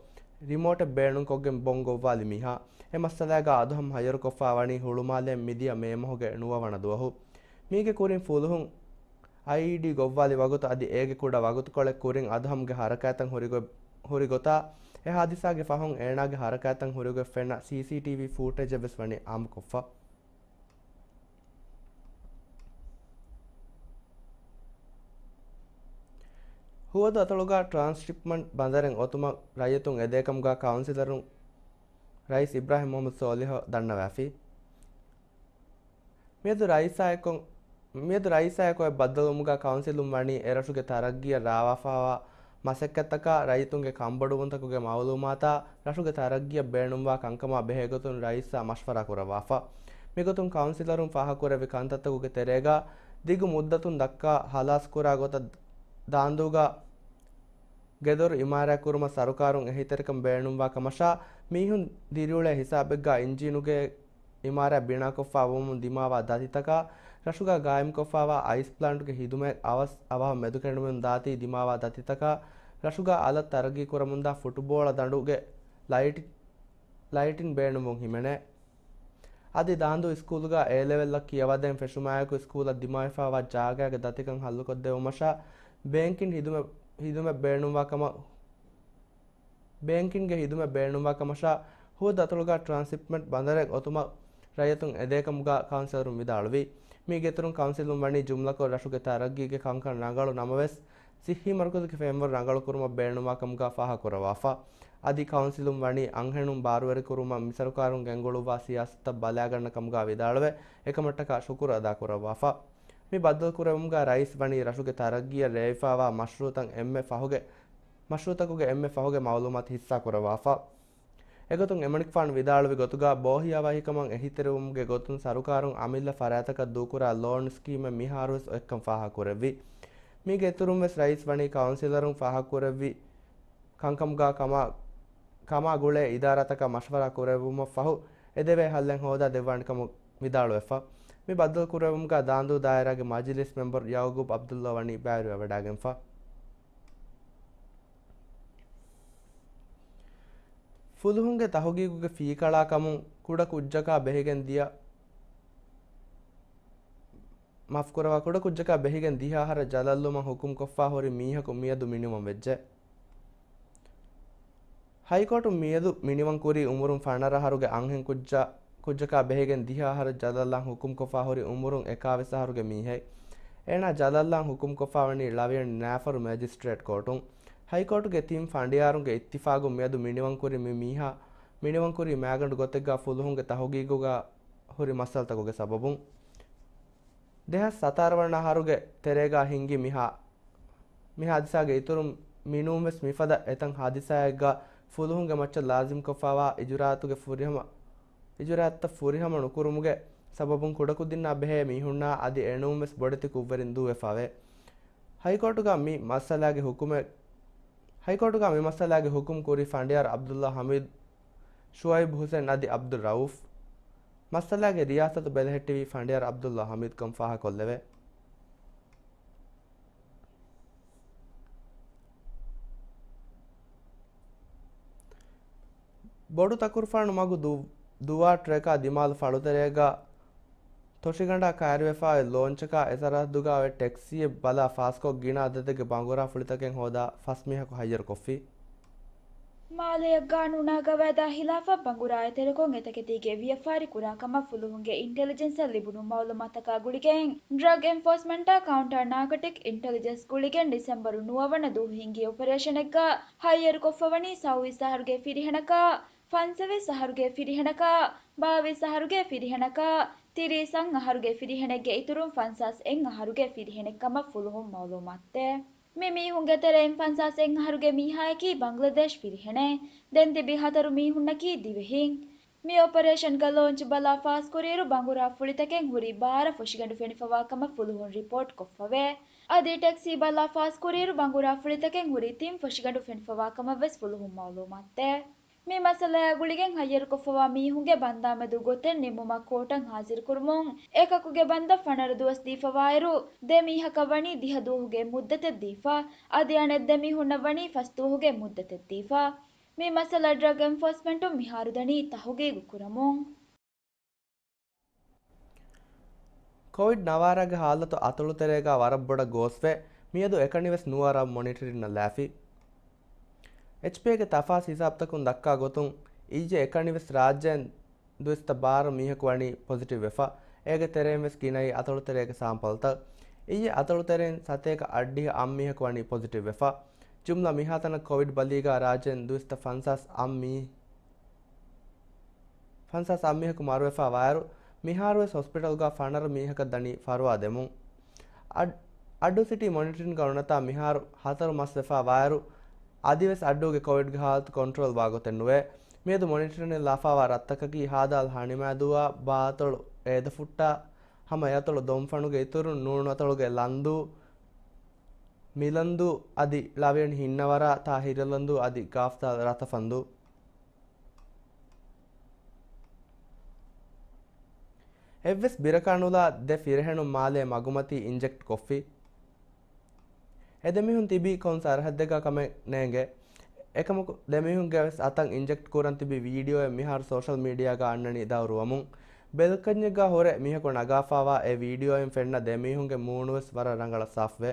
ރިމޯޓެއް ބޭނުންކޮށްގެން ބޮން ގޮއްވާލި މީހާ. އެ މައްސަލާގަ އަދުހަމް ހައްޔަރުކޮށްފާ ވަނީ ހުޅުމާލޭ މިދިޔަ މޭ މަހުގެ ނުވަވަނަ ދުވަހު. މީގެ ކުރިން ފުލުހުން އައިއީޑީ ގޮއްވާލި ވަގުތު އަދި އޭގެ ކުޑަ ވަގުތުކޮޅެއް ކުރިން އަދުހަމްގެ ހަރަކާތްތައް ހުރިގޮތް، ހުރި ގޮތާ، އެ ހާދިސާގެ ފަހުން އޭނާގެ ހަރަކާތްތައް ހުރިގޮތް ފެންނަ ސީސީޓީވީ ފޫޓޭޖެއްވެސް ވަނީ އާއްމުކޮށްފަ. ހުވަދު އަތޮޅުގަ ޓްރާންސްޝިޕްމަންޓް ބަނދަރެއް އޮތުމަށް ރައްޔިތުން އެދޭކަމުގަ ކައުންސިލަރުން ރައީސް އިބްރާހިމް މުހައްމަދު ސޯލިހު ދަންނަވާފި. މިއަދު ރައީސާއެކު، މިއަދު ރައީސާއެކު އޮތް ބައްދަލުވުމުގަ ކައުންސިލުން ވަނީ އެރަށުގެ ތަރައްގީއަށް ރާވާފާވާ މަސައްކަތްތަކާ، ރައްޔިތުންގެ ކަންބޮޑުވުންތަކުގެ މައުލޫމާތާ، ރަށުގެ ތަރައްގީއަށް ބޭނުންވާ ކަންކަމާ ބެހޭގޮތުން ރައީސާ މަޝްވަރާ ކުރައްވާފަ. މިގޮތުން ކައުންސިލަރުން ފާހަގަކުރެއްވި ކަންތައްތަކުގެ ތެރޭގަ، ދިގު މުއްދަތުން ދައްކާ ހަލާސްކުރާ ގޮތަށް ދާނދޫގަ ގެދޮރު އިމާރާތްކުރުމަށް ސަރުކާރުން އެހީތެރިކަން ބޭނުންވާ ކަމަށާ، މީހުން ދިރިއުޅޭ ހިސާބެއްގަ އިންޖީނުގެ އިމާރާތް ބިނާކޮށްފާ ވުމުން ދިމާވާ ދަތިތަކާ، ރަށުގަ ގާއިމްކޮށްފާވާ އައިސް ޕްލާންޓުގެ ހިދުމަތް އަވަސް އަވަހަށް މެދުކެނޑުމުން ދާތީ ދިމާވާ ދަތިތަކާ، ރަށުގަ އަލަށް ތަރައްގީ ކުރަމުންދާ ފުޓުބޯޅަ ދަނޑުގެ ލައިޓި، ލައިޓިން ބޭނުންވުން ހިމެނޭ. އަދި ދާނދޫ އިސްކޫލުގަ އޭ ލެވެލްއަށް ކިޔަވަދޭން ފެށުމާއެކު އިސްކޫލަށް ދިމާވެފާވާ ޖާގާގެ ދަތިކަން ހައްލުކޮށްދެއްވުމަށާ ބޭންކިން ހިދުމަތް، ހިދުމަތް ބޭނުންވާ ކަމަށް، ބޭންކިންގެ ހިދުމަތް ބޭނުންވާ ކަމަށާ، ހުވަދު އަތޮޅުގަ ޓްރާންސްޝިޕްމަންޓް ބަނދަރެއް އޮތުމަށް ރައްޔިތުން އެދޭކަމުގަ ކައުންސިލަރުން ވިދާޅުވި. މީގެ އިތުރުން ކައުންސިލުން ވަނީ ޖުމްލަކޮށް ރަށުގެ ތަރައްގީގެ ކަންކަން ރަނގަޅު ނަމަވެސް، ސިއްހީ މަރުކަޒުގެ ފްރޭމްވަރކް ރަނގަޅުކުރުމަށް ބޭނުންވާ ކަމުގަ ފާހަގަކުރައްވާފަ. އަދި ކައުންސިލުން ވަނީ އަންހެނުން ބާރުވެރިކުރުމަށް މިސަރުކާރުން ގެންގުޅުއްވާ ސިޔާސަތަށް ބަލާގަންނަ ކަމުގަ ވިދާޅުވެ، އެކަމަށްޓަކާ ޝުކުރު އަދާކުރައްވާފަ. މި ބައްދަލުކުރެއްވުމުގަ ރައީސް ވަނީ ރަށުގެ ތަރައްގީއަށް ރޭވިފާވާ މަޝްރޫއުތައް އެންމެ ފަހުގެ، މަޝްރޫއުތަކުގެ އެންމެ ފަހުގެ މައުލޫމާތު ހިއްސާކުރައްވާފަ. އެގޮތުން އެމަނިކުފާނު ވިދާޅުވި ގޮތުގަ، ބޯހިޔާވަހިކަމަށް އެހީތެރިވުމުގެ ގޮތުން ސަރުކާރުން އަމިއްލަ ފަރާތަކަށް ދޫކުރާ ލޯން ސްކީމެއް މިހާރުވެސް އޮތްކަން ފާހަގަކުރެއްވި. މީގެ އިތުރުންވެސް ރައީސް ވަނީ ކައުންސިލަރުން ފާހަގަކުރެއްވި ކަންކަމުގަ ކަމާ، ކަމާ ގުޅޭ އިދާރާތަކާ މަޝްވަރާ ކުރެއްވުމަށްފަހު އެދެވޭ ހައްލެއް ހޯދާ ދެއްވާނެ ކަމަށް ވިދާޅުވެފަ. މި ބައްދަލުކުރެއްވުމުގަ ދާނދޫ ދާއިރާގެ މަޖިލީސް މެމްބަރު ޔައުގޫބް ޢަބްދުﷲ ވަނީ ބައިވެރިވެވަޑައިގެންފަ. ފުލުހުންގެ ތަހުގީގުގެ ފީކަޅާ ކަމުން ކުޑަ ކުއްޖަކާ ބެހިގެން ދިޔަ، މާފުކުރައްވާ، ކުޑަ ކުއްޖަކާ ބެހިގެން ދިހަ އަހަރަށް ޖަލަށްލުމަށް ހުކުމްކޮށްފާ ހުރި މީހަކު މިއަދު މިނިވަން ވެއްޖެ. ހައިކޯޓުން މިއަދު މިނިވަން ކުރީ އުމުރުން ފަނަރަ އަހަރުގެ އަންހެން ކުއްޖާ، ކުއްޖަކާ ބެހިގެން ދިހަ އަހަރަށް ޖަލަށްލާން ހުކުމްކޮށްފާ ހުރި އުމުރުން އެކާވީސް އަހަރުގެ މީހެއް. އޭނާ ޖަލަށްލާން ހުކުމްކޮށްފާވަނީ ޅަވިޔަނި ނާފަރު މެޖިސްޓްރޭޓް ކޯޓުން. ހައިކޯޓުގެ ތިން ފަނޑިޔާރުންގެ އިއްތިފާގުން މިއަދު މިނިވަންކުރި މި މީހާ، މިނިވަންކުރީ މާގަނޑު ގޮތެއްގަ ފުލުހުންގެ ތަހުގީގުގަ ހުރި މައްސަލަތަކުގެ ސަބަބުން. ދެހާސް ސަތާރަ ވަނަ އަހަރުގެ ތެރޭގަ ހިންގި މި ހާ-، މި ހާދިސާގެ އިތުރުން މިނޫންވެސް މިފަދަ އެތައް ހާދިސާއެއްގަ ފުލުހުންގެ މައްޗަށް ލާޒިމްކޮށްފާވާ އިޖުރާއަތުގެ ފުރިހަމަ، އިޖުރާއަތްތައް ފުރިހަމަ ނުކުރުމުގެ ސަބަބުން ކުޑަކުދިންނާ ބެހޭ މީހުންނާ އަދި އެނޫންވެސް ބޮޑެތި ކުށްވެރިން ދޫވެފާވޭ. ހައިކޯޓުގަ މި މައްސަލާގެ ހުކުމެއް، ހައިކޯޓުގަ މި މައްސަލާގެ ހުކުމް ކުރި ފަނޑިޔާރު ޢަބްދުﷲ ޙަމީދު، ޝުޢައިބު ޙުސެން އަދި ޢަބްދުއްރައޫފް. މައްސަލާގެ ރިޔާސަތު ބެލެހެއްޓެވީ ފަނޑިޔާރު ޢަބްދުﷲ ޙަމީދުކަން ފާހަގަކޮށްލެވޭ. ބޮޑު ތަކުރުފާނު މަގު ދު-، ދުވާ ޓްރެކާ ދިމާލު ފަޅުތެރޭގަ ތޮށިގަނޑާ ކައިރިވެފާ އޮތް ލޯންޗަކާ އެސަރަހައްދުގަ އޮތް ޓެކްސީއެއް ބަލާ ފާސްކޮށް ގިނަ އަދަދެއްގެ ބަނގުރާ ފުޅިތަކެއް ހޯދާ ފަސް މީހަކު ހައްޔަރުކޮށްފި. މާލެއަށް ގާނޫނާ ގަވާއިދާ ހިލާފަށް ބަނގުރާ އެތެރެކޮށް އެތަކެތީގެ ވިޔަފާރި ކުރާ ކަމަށް ފުލުހުންގެ އިންޓެލިޖެންސަށް ލިބުނު މައުލޫމާތަކާ ގުޅިގެން، ޑްރަގް އެންފޯސްމަންޓާ ކައުންޓާ ނާކޮޓިކް އިންޓެލިޖެންސް ގުޅިގެން ޑިސެމްބަރު ނުވަ ވަނަ ދުވަހު ހިންގި އޮޕަރޭޝަނެއްގަ ހައްޔަރުކޮށްފަވަނީ ސައުވީސް އަހަރުގެ ފިރިހެނަކާ، ފަންސަވީސް އަހަރުގެ ފިރިހެނަކާ، ބާވީސް އަހަރުގެ ފިރިހެނަކާ، ތިރީސް އަށް އަހަރުގެ ފިރިހެނެއްގެ އިތުރުން ފަންސާސް އެއް އަހަރުގެ ފިރިހެނެއް ކަމަށް ފުލުހުން މައުލޫމާތުދޭ. މި މީހުންގެ ތެރެއިން ފަންސާސް އެއް އަހަރުގެ މީހާޔަކީ ބަންގްލަދޭޝް ފިރިހެނެއް. ދެން ތިބި ހަތަރު މީހުންނަކީ ދިވެހިން. މި އޮޕަރޭޝަންގަ ލޯންޗް ބަލާ ފާސްކުރިއިރު ބަނގުރާ ފުޅިތަކެއް ހުރި ބާރަ ފޮށިގަނޑު ފެނިފަވާ ކަމަށް ފުލުހުން ރިޕޯޓް ކޮށްފަވޭ. އަދި ޓެކްސީ ބަލާ ފާސްކުރިއިރު ބަނގުރާ ފުޅިތަކެއް ހުރި ތިން ފޮށިގަނޑު ފެނިފަވާ ކަމަށް ވެސް ފުލުހުން މައުލޫމާތުދޭ. މި މައްސަލައާ ގުޅިގެން ހައްޔަރުކޮށްފަވާ މީހުންގެ ބަންދާމެދު ގޮތެއް ނިންމުމަށް ކޯޓަށް ހާޒިރުކުރުމުން އެކަކުގެ ބަންދަށް ފަނަރަ ދުވަސް ދީފަވާއިރު، ދެ މީހަކަށް ވަނީ ދިހަ ދުވަހުގެ މުއްދަތެއް ދީފަ، އަދި އަނެއް ދެ މީހުންނަށް ވަނީ ފަސް ދުވަހުގެ މުއްދަތެއް ދީފަ. މި މައްސަލަ ޑްރަގް އެންފޯސްމަންޓުން މިހާރު ދަނީ ތަހުގީގު ކުރަމުން. ކޮވިޑް ނަވާރަގެ ހާލަތު އަތޮޅުތެރޭގަ ވަރަށް ބޮޑަށް ގޯސްވެ، މިއަދު އެކަނިވެސް ނުވަރަށް މޮނިޓަރިންނަށް ލާފި. އެޗްޕީއޭގެ ތަފާސް ހިސާބުތަކުން ދައްކާ ގޮތުން، އިއްޔެ އެކަނިވެސް ރާއްޖޭން ދުއިސައްތަ ބާރަ މީހަކު ވަނީ ޕޮޒިޓިވް ވެފަ. އޭގެ ތެރެއިން ވެސް ގިނައީ އަތޮޅުތެރޭގެ ސާމްޕަލްތައް. އިއްޔެ އަތޮޅުތެރެއިން ސަތޭކަ އަށްޑިހަ އަށް މީހަކު ވަނީ ޕޮޒިޓިވް ވެފަ. ޖުމްލަ މިހާތަނަށް ކޮވިޑް ބަލީގަ ރާއްޖޭން ދުއިސައްތަ ފަންސާސް އަށް މީ-، ފަންސާސް އަށް މީހަކު މަރުވެފަ ވާއިރު، މިހާރުވެސް ހޮސްޕިޓަލްގަ ފަނަރަ މީހަކަށް ދަނީ ފަރުވާ ދެމުން. އައް-، އައްޑޫ ސިޓީ މޮނިޓަރިންގަ އޮންނަތާ މިހާރު ހަތަރު މަސް ވެފަ ވާއިރު، އަދިވެސް އައްޑޫގެ ކޮވިޑްގެ ހާލަތު ކޮންޓްރޯލް ވާގޮތެއް ނުވޭ. މިއަދު މޮނިޓަރިން ލާފަވާ ރަށްތަކަކީ ހާދަ އަލް ހަނިމާދޫއާ ބާއަތޮޅު އޭދަފުއްޓާ ހަމަ އެއަތޮޅު ދޮންފަނުގެ އިތުރުން ނޫނު އަތޮޅުގެ ލަންދޫ، މިލަންދޫ އަދި ޅަވިޔަނި ހިންނަވަރާ ތާ ހިރަލަންދޫ އަދި ގާފްތާ ރަތަފަންދޫ. އެއްވެސް ބިރަކާ ނުލާ ދެ ފިރިހެނުން މާލޭ މަގުމަތީ އިންޖެކްޓް ކޮށްފި. އެ ދެމީހުން ތިބީ ކޮން ސަރަހައްދެއްގަ ކަމެއް ނޭނގެ. އެކަމަކު، ދެމީހުންގެ ވެސް އަތަށް އިންޖެކްޓް ކުރަން ތިބި ވީޑިއޯއެއް މިހާރު ސޯޝަލް މީޑިއާގަ އަންނަނީ ދައުރުވަމުން. ބެލްކަންޏެއްގަ ހުރެ މީހަކު ނަގާފަވާ އެ ވީޑިއޯއިން ފެންނަ ދެމީހުންގެ މޫނުވެސް ވަރަށް ރަނގަޅަށް ސާފުވޭ.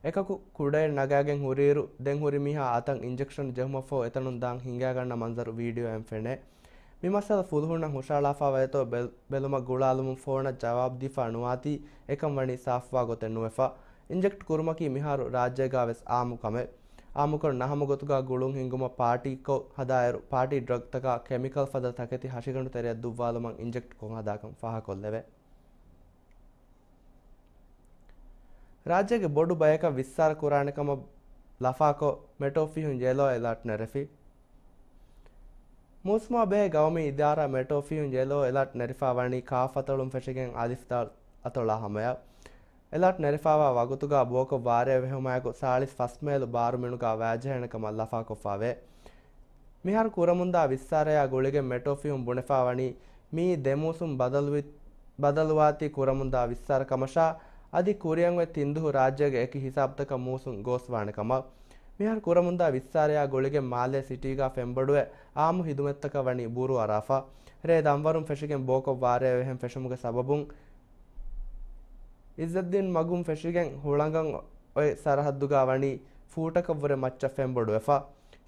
އެކަކު ކުޑައެއް ނަގާގެން ހުރިއިރު، ދެން ހުރި މީހާ އަތަށް އިންޖެކްޝަން ޖެހުމަށްފަހު އެތަނުން ދާން ހިނގާގަންނަ މަންޒަރު ވީޑިއޯއިން ފެނޭ. މި މައްސަލަ ފުލުހުންނަށް ހުށަހަޅާފަވޭތޯ ބެލް-، ބެލުމަށް ގުޅާލުމުން ފޯނަށް ޖަވާބު ދީފަ ނުވާތީ އެކަން ވަނީ ސާފުވާ ގޮތެއް ނުވެފަ. އިންޖެކްޓް ކުރުމަކީ މިހާރު ރާއްޖޭގަ ވެސް އާއްމު ކަމެއް. އާއްމުކޮށް ނަހަމަ ގޮތުގަ ގުޅުން ހިންގުމަށް ޕާޓީކޮށް ހަދާއިރު، ޕާޓީ ޑްރަގްތަކާ ކެމިކަލް ފަދަ ތަކެތި ހަށިގަނޑު ތެރެއަށް ދުއްވާލުމަށް އިންޖެކްޓް ކޮށް ހަދާކަން ފާހަކޮށްލެވޭ. ރާއްޖޭގެ ބޮޑު ބަޔަކަށް ވިއްސާރަ ކުރާނެ ކަމަށް ލަފާކޮށް، މެޓޯފީހުން ޔެލޯ އެލާޓް ނެރެފި. މޫސުމާ ބެހޭ ގައުމީ އިދާރާ މެޓޯފީހުން ޔެލޯ އެލާޓް ނެރެފާ ވަނީ ކާފް އަތޮޅުން ފެށިގެން އަލިފް ދާލް އަތޮޅާ ހަމަޔަށް. އެލާޓް ނެރެފާވާ ވަގުތުގަ ބޯކޮށް ވާރޭ ވެހުމާއެކު ސާޅީސް ފަސް މޭލު ބާރު މިނުގަ ވާޖެހޭނެ ކަމަށް ލަފާކޮށްފާވޭ. މިހާރު ކުރަމުންދާ ވިއްސާރަޔާ ގުޅިގެން މެޓޯފީހުން ބުނެފާ ވަނީ މިއީ ދެ މޫސުން ބަދަލުވި-، ބަދަލުވާތީ ކުރަމުންދާ ވިއްސާރަ ކަމަށާ، އަދި ކުރިއަށް އޮތް ތިން ދުހު ރާއްޖޭގެ އެކި ހިސާބުތަކަށް މޫސުން ގޯސްވާނެ ކަމަށް. މިހާރު ކުރަމުންދާ ވިއްސާރަޔާ ގުޅިގެން މާލޭ ސިޓީގަ ފެންބޮޑުވެ، އާއްމު ހިދުމަތްތަކަށް ވަނީ ބުރޫ އަރާފަ. ރޭ ދަންވަރުން ފެށިގެން ބޯކޮށް ވާރޭ ވެހެން ފެށުމުގެ ސަބަބުން، އިއްޒައްދީން މަގުން ފެށިގެން ހުޅަނގަށް އޮތް ސަރަހައްދުގަ ވަނީ ފޫޓަކަށްވުރެ މައްޗަށް ފެންބޮޑުވެފަ.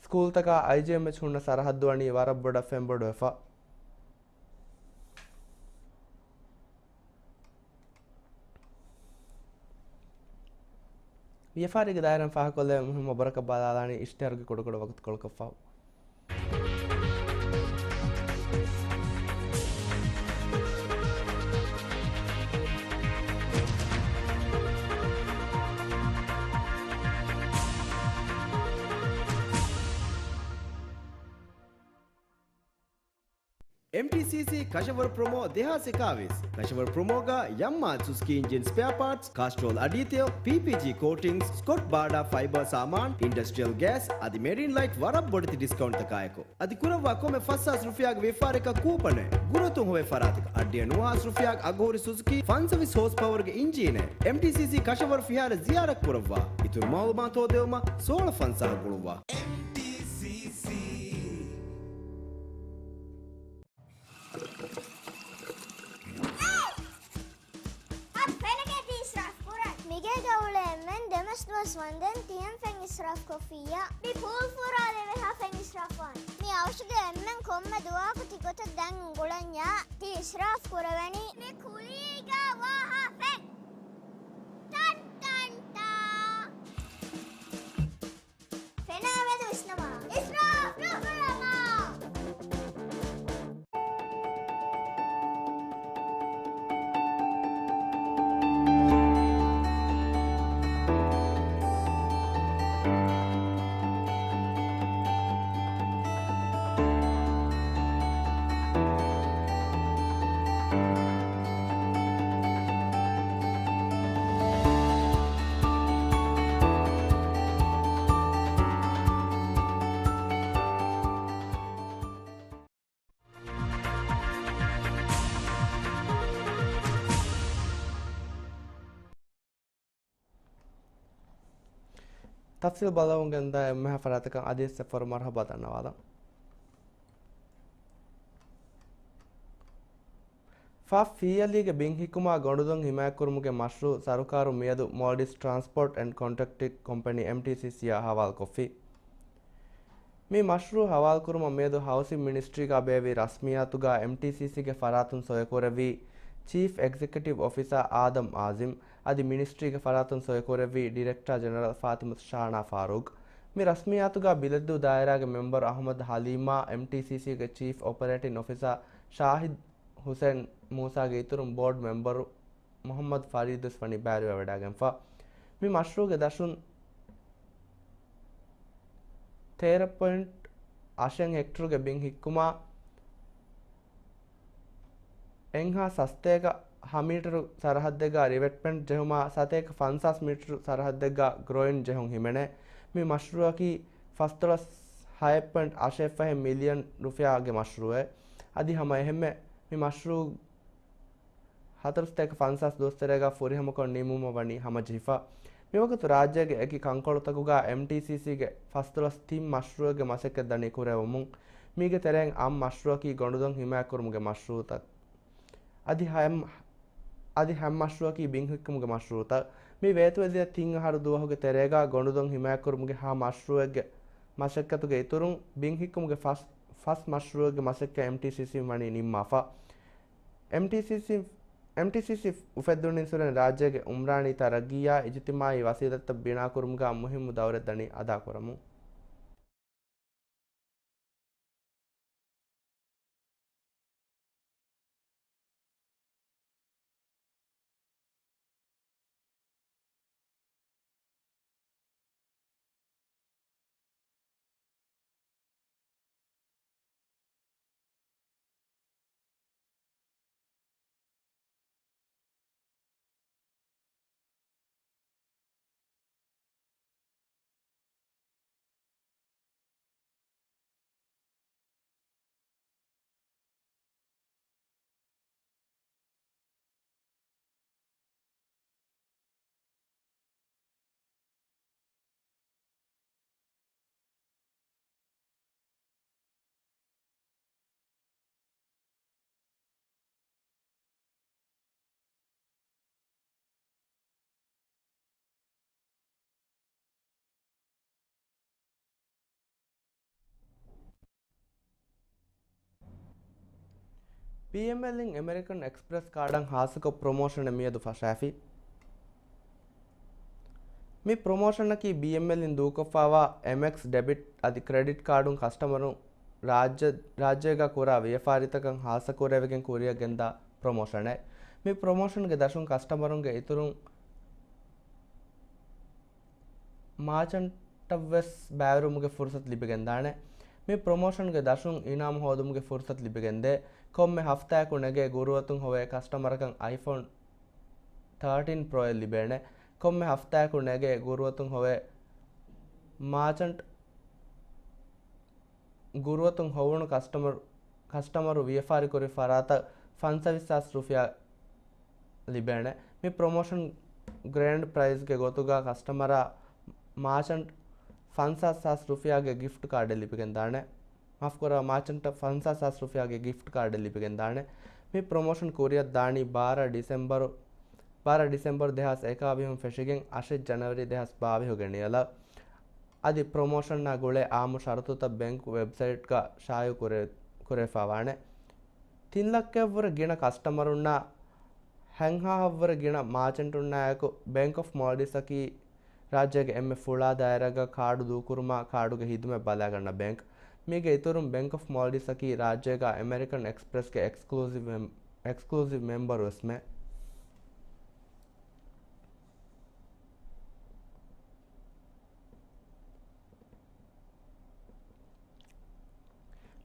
ސްކޫލްތަކާ އައިޖީއެމްއެޗް ހުންނަ ސަރަހައްދު ވަނީ ވަރަށް ބޮޑަށް ފެންބޮޑުވެފަ. ވިޔަފާރީގެ ދާއިރާއިން ފާހަގަކޮށްލެވޭ މުހިއްމު ޚަބަރަކަށް ބަލާލާނީ އިޝްތިހާރުގެ ކުޑަކުޑަ ވަގުތުކޮޅަކަށްފަހު. އެމްޓީސީސީ ކަށަވަރު ޕްރޮމޯ ދެހާސް އެކާވީސް. ކަށަވަރު ޕްރޮމޯގަ ޔަމްމާ ސުޒުކީ އިންޖިން ސްޕެއާ ޕާޓްސް، ކާސްޓްރޯލް އަޑީތެޔޮ، ޕީޕީޖީ ކޯޓިންގްސް، ސްކޮޓް ބާޑާ ފައިބާ ސާމާން، އިންޑަސްޓްރިއަލް ގޭސް އަދި މެރިން ލައިޓް ވަރަށް ބޮޑެތި ޑިސްކައުންޓްތަކާއެކު. އަދި ކުރައްވާ ކޮންމެ ފަސްހާސް ރުފިޔާގެ ވިޔަފާރިއަކަށް ކޫޕަނެއް. ގުރުއަތުން ހޮވޭ ފަރާތަކަށް އަށްޑިހަ ނުވަހާސް ރުފިޔާގެ އަގުހުރި ސުޒުކީ ފަންސަވީސް ހޯސް ޕަވަރގެ އިންޖީނެއް. އެމްޓީސީސީ ކަށަވަރު ފިހާރަ ޒިޔާރަތް ކުރައްވާ. އިތުރު މައުލޫމާތު ހޯދެވުމަށް ސޯޅަ ފަންސާހަށް ގުޅުއްވާ. އެމްޓީސީސީ. ސް ވަންދެން ތިހެން ފެން އިސްރާފް ކޮށްފިއްޔާ. މި ޕޫލް ފުރާލެވޭ ހާ ފެން އިސްރާފް ވާން. މި އަވަށުގެ އެންމެން ކޮންމެ ދުވަހަކު ތިގޮތަށް ދަން އުނގުޅަންޏާ ތި އިސްރާފް ކުރެވެނީ. މި ކުލީގަ ވާހާ ފެން. ޓަން ޓަން ޓާ. ފެނާ މެދު ވިސްނަމާ. އިސްރާފް ނުކުރަމާ. ތަފްސީލް ބަލަމުން ގެންދާ އެންމެހާ ފަރާތަކަށް އަދިވެސް އެއްފަހަރު މަރުޙަބާ ދަންނަވާލަން. ފަށް ފިއްޔަލީގެ ބިން ހިއްކުމާ ގޮނޑުދޮން ހިމާޔަތްކުރުމުގެ މަޝްރޫޢު ސަރުކާރުން މިއަދު މޯލްޑިވްސް ޓްރާންސްޕޯޓް އެންޑް ކޮންޓްރެކްޓިން ކޮމްޕެނީ، އެމްޓީސީސީ، އާ ހަވާލުކޮށްފި. މި މަޝްރޫޢު ހަވާލުކުރުމަށް މިއަދު ހައުސިން މިނިސްޓްރީގަ ބޭއްވި ރަސްމިއްޔާތުގަ އެމްޓީސީސީގެ ފަރާތުން ސޮއިކުރެއްވީ ޗީފް އެގްޒެކެޓިވް އޮފިސަރ އާދަމް އާޒިމް، އަދި މިނިސްޓްރީގެ ފަރާތުން ސޮއިކުރެއްވީ ޑިރެކްޓަރ ޖެނެރަލް ފާތިމަތު ޝާނާ ފާރޫޤް. މި ރަސްމިއްޔާތުގަ ބިލަދޫ ދާއިރާގެ މެމްބަރު އަޙްމަދު ޙަލީމާ، އެމްޓީސީސީގެ ޗީފް އޮޕަރޭޓިން އޮފިސަރ ޝާހިދު ޙުސެން މޫސާގެ އިތުރުން ބޯޑް މެމްބަރު މުޙައްމަދު ފަރީދުވެސް ވަނީ ބައިވެވަޑައިގެންފަ. މި މަޝްރޫޢުގެ ދަށުން ތޭރަ ޕޮއިންޓް އަށެއް ހެކްޓަރުގެ ބިން ހިއްކުމާ، އެއްހާސް ސަތޭކަ ހަ މީޓަރު ސަރަހައްދެއްގަ ރިވެޓްމަންޓް ޖެހުމާ، ސަތޭކަ ފަންސާސް މީޓަރު ސަރަހައްދެއްގަ ގްރޯއިން ޖެހުން ހިމެނޭ. މި މަޝްރޫޢަކީ ފަސްދޮޅަސް ހައެއް ޕޮއިންޓް އަށެއް ފަހެއް މިލިއަން ރުފިޔާގެ މަޝްރޫޢެއް. އަދި ހަމަ އެހެންމެ މި މަޝްރޫޢު ހަތަރުސަތޭކަ ފަންސާސް ދުވަސްތެރޭގަ ފުރިހަމަކޮށް ނިމުމަށް ވަނީ ހަމަޖެހިފަ. މިވަގުތު ރާއްޖޭގެ އެކި ކަންކޮޅުތަކުގަ އެމްޓީސީސީގެ ފަސްދޮޅަސް ތިން މަޝްރޫޢެއްގެ މަސައްކަތް ދަނީ ކުރެވެމުން. މީގެ ތެރެއިން އާއްމު މަޝްރޫޢަކީ ގޮނޑުދޮން ހިމާޔަތްކުރުމުގެ މަޝްރޫޢުތައް. އަދި ހަ-، އަދި ހަ މަޝްރޫޢަކީ ބިން ހިއްކުމުގެ މަޝްރޫޢުތައް. މި ވޭތުވެދިޔަ ތިން އަހަރު ދުވަހުގެ ތެރޭގަ ގޮނޑުދޮން ހިމާޔަތްކުރުމުގެ ހަ މަޝްރޫޢެއްގެ މަސައްކަތުގެ އިތުރުން ބިން ހިއްކުމުގެ ފަސް، ފަސް މަޝްރޫޢެއްގެ މަސައްކަތް އެމްޓީސީސީން ވަނީ ނިންމާފަ. އެމްޓީސީސީ، އެމްޓީސީސީ އުފެއްދުނީންސުރެން ރާއްޖޭގެ އުމްރާނީ ތަރައްގީއާ އިޖުތިމާޢީ ވަސީލަތްތައް ބިނާކުރުމުގަ މުހިއްމު ދައުރެއް ދަނީ އަދާކުރަމުން. ބީއެމްއެލް އިން އެމެރިކަން އެކްސްޕްރެސް ކާޑަށް ހާއްސަކޮށް ޕްރޮމޯޝަނެއް މިއަދު ފަށާފި. މި ޕްރޮމޯޝަނަކީ ބީއެމްއެލް އިން ދޫކޮށްފާވާ އެމެކްސް ޑެބިޓް އަދި ކްރެޑިޓް ކާޑުން ކަސްޓަމަރުން ރާއްޖެ، ރާއްޖޭގަ ކުރާ ވިޔަފާރިތަކަށް ހާއްސަކުރެވިގެން ކުރިއަށް ގެންދާ ޕްރޮމޯޝަނެއް. މި ޕްރޮމޯޝަންގެ ދަށުން ކަސްޓަމަރުންގެ އިތުރުން މާޗަންޓަށްވެސް ބައިވެރިވުމުގެ ފުރުސަތު ލިބިގެންދާނެ. މި ޕްރޮމޯޝަންގެ ދަށުން އިނާމު ހޯދުމުގެ ފުރުސަތު ލިބިގެންދޭ. ކޮންމެ ހަފްތާއަކު ނެގޭ ގުރުއަތުން ހޮވޭ ކަސްޓަމަރަކަށް އައިފޯން ތާޓީން ޕްރޯއެއް ލިބޭނެ. ކޮންމެ ހަފްތާއަކު ނެގޭ ގުރުއަތުން ހޮވޭ މާޗަންޓް ގުރުއަތުން ހޮވުނު ކަސްޓަމަރު، ކަސްޓަމަރު ވިޔަފާރިކުރި ފަރާތަށް ފަންސަވީސް ހާސް ރުފިޔާ ލިބޭނެ. މި ޕްރޮމޯޝަން ގްރޭންޑް ޕްރައިޒްގެ ގޮތުގަ ކަސްޓަމަރަށް މާޗަންޓް ފަންސާސް ހާސް ރުފިޔާގެ ގިފްޓް ކާޑެއް ލިބިގެންދާނެ. މާފުކުރާ، މާޗަންޓަށް ފަންސާސް ހާސް ރުފިޔާގެ ގިފްޓް ކާޑެއް ލިބިގެންދާނެ. މި ޕްރޮމޯޝަން ކުރިއަށް ދާނީ ބާރަ ޑިސެމްބަރު ބާރަ ޑިސެމްބަރު ދެހާސް އެކާވިހުން ފެށިގެން އަށެއް ޖަނަވަރީ ދެހާސް ބާވީހުގެ ނިޔަލަށް. އަދި ޕްރޮމޯޝަންއާ ގުޅޭ އާއްމު ޝަރުތުތައް ބެންކު ވެބްސައިޓްގަ ޝާއިޢު ކުރެ-، ކުރެވިފައިވާނެ. ތިން ލައްކައަށްވުރެ ގިނަ ކަސްޓަމަރުންނާ ހަތްހާހަށްވުރެ ގިނަ މާޗެންޓުންނާއެކު ބޭންކް އޮފް މޯލްޑިވްސްއަކީ ރާއްޖޭގެ އެންމެ ފުޅާ ދާއިރާގަ ކާޑު ދޫކުރުމާ ކާޑުގެ ހިދުމަތް ބަލާގަންނަ ބޭންކް. މީގެ އިތުރުން ބޭންކް އޮފް މޯލްޑިވްސްއަކީ ރާއްޖޭގަ އެމެރިކަން އެކްސްޕްރެސްގެ އެކްސްކްލޫސިވް މެމް-، އެކްސްކްލޫސިވް މެމްބަރުވެސްމެ.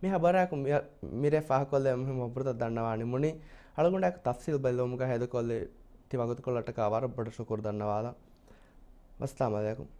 މި ހަބަރާއެކު މި-، މިރޭ ފާހަގަކޮށްލެވޭ މުހިންމު ޚަބަރުތައް ދަންނަވާނީ މުނީ. އަޅުގަނޑާއެކު ތަފްސީލް ބެލުމުގަ ހޭދަކޮށްލި ތި ވަގުތުކޮޅަށްޓަކާ ވަރަށް ބޮޑަށް ޝުކުރު ދަންނަވާލަން. ވައްސަލާމް އަލައިކުމް.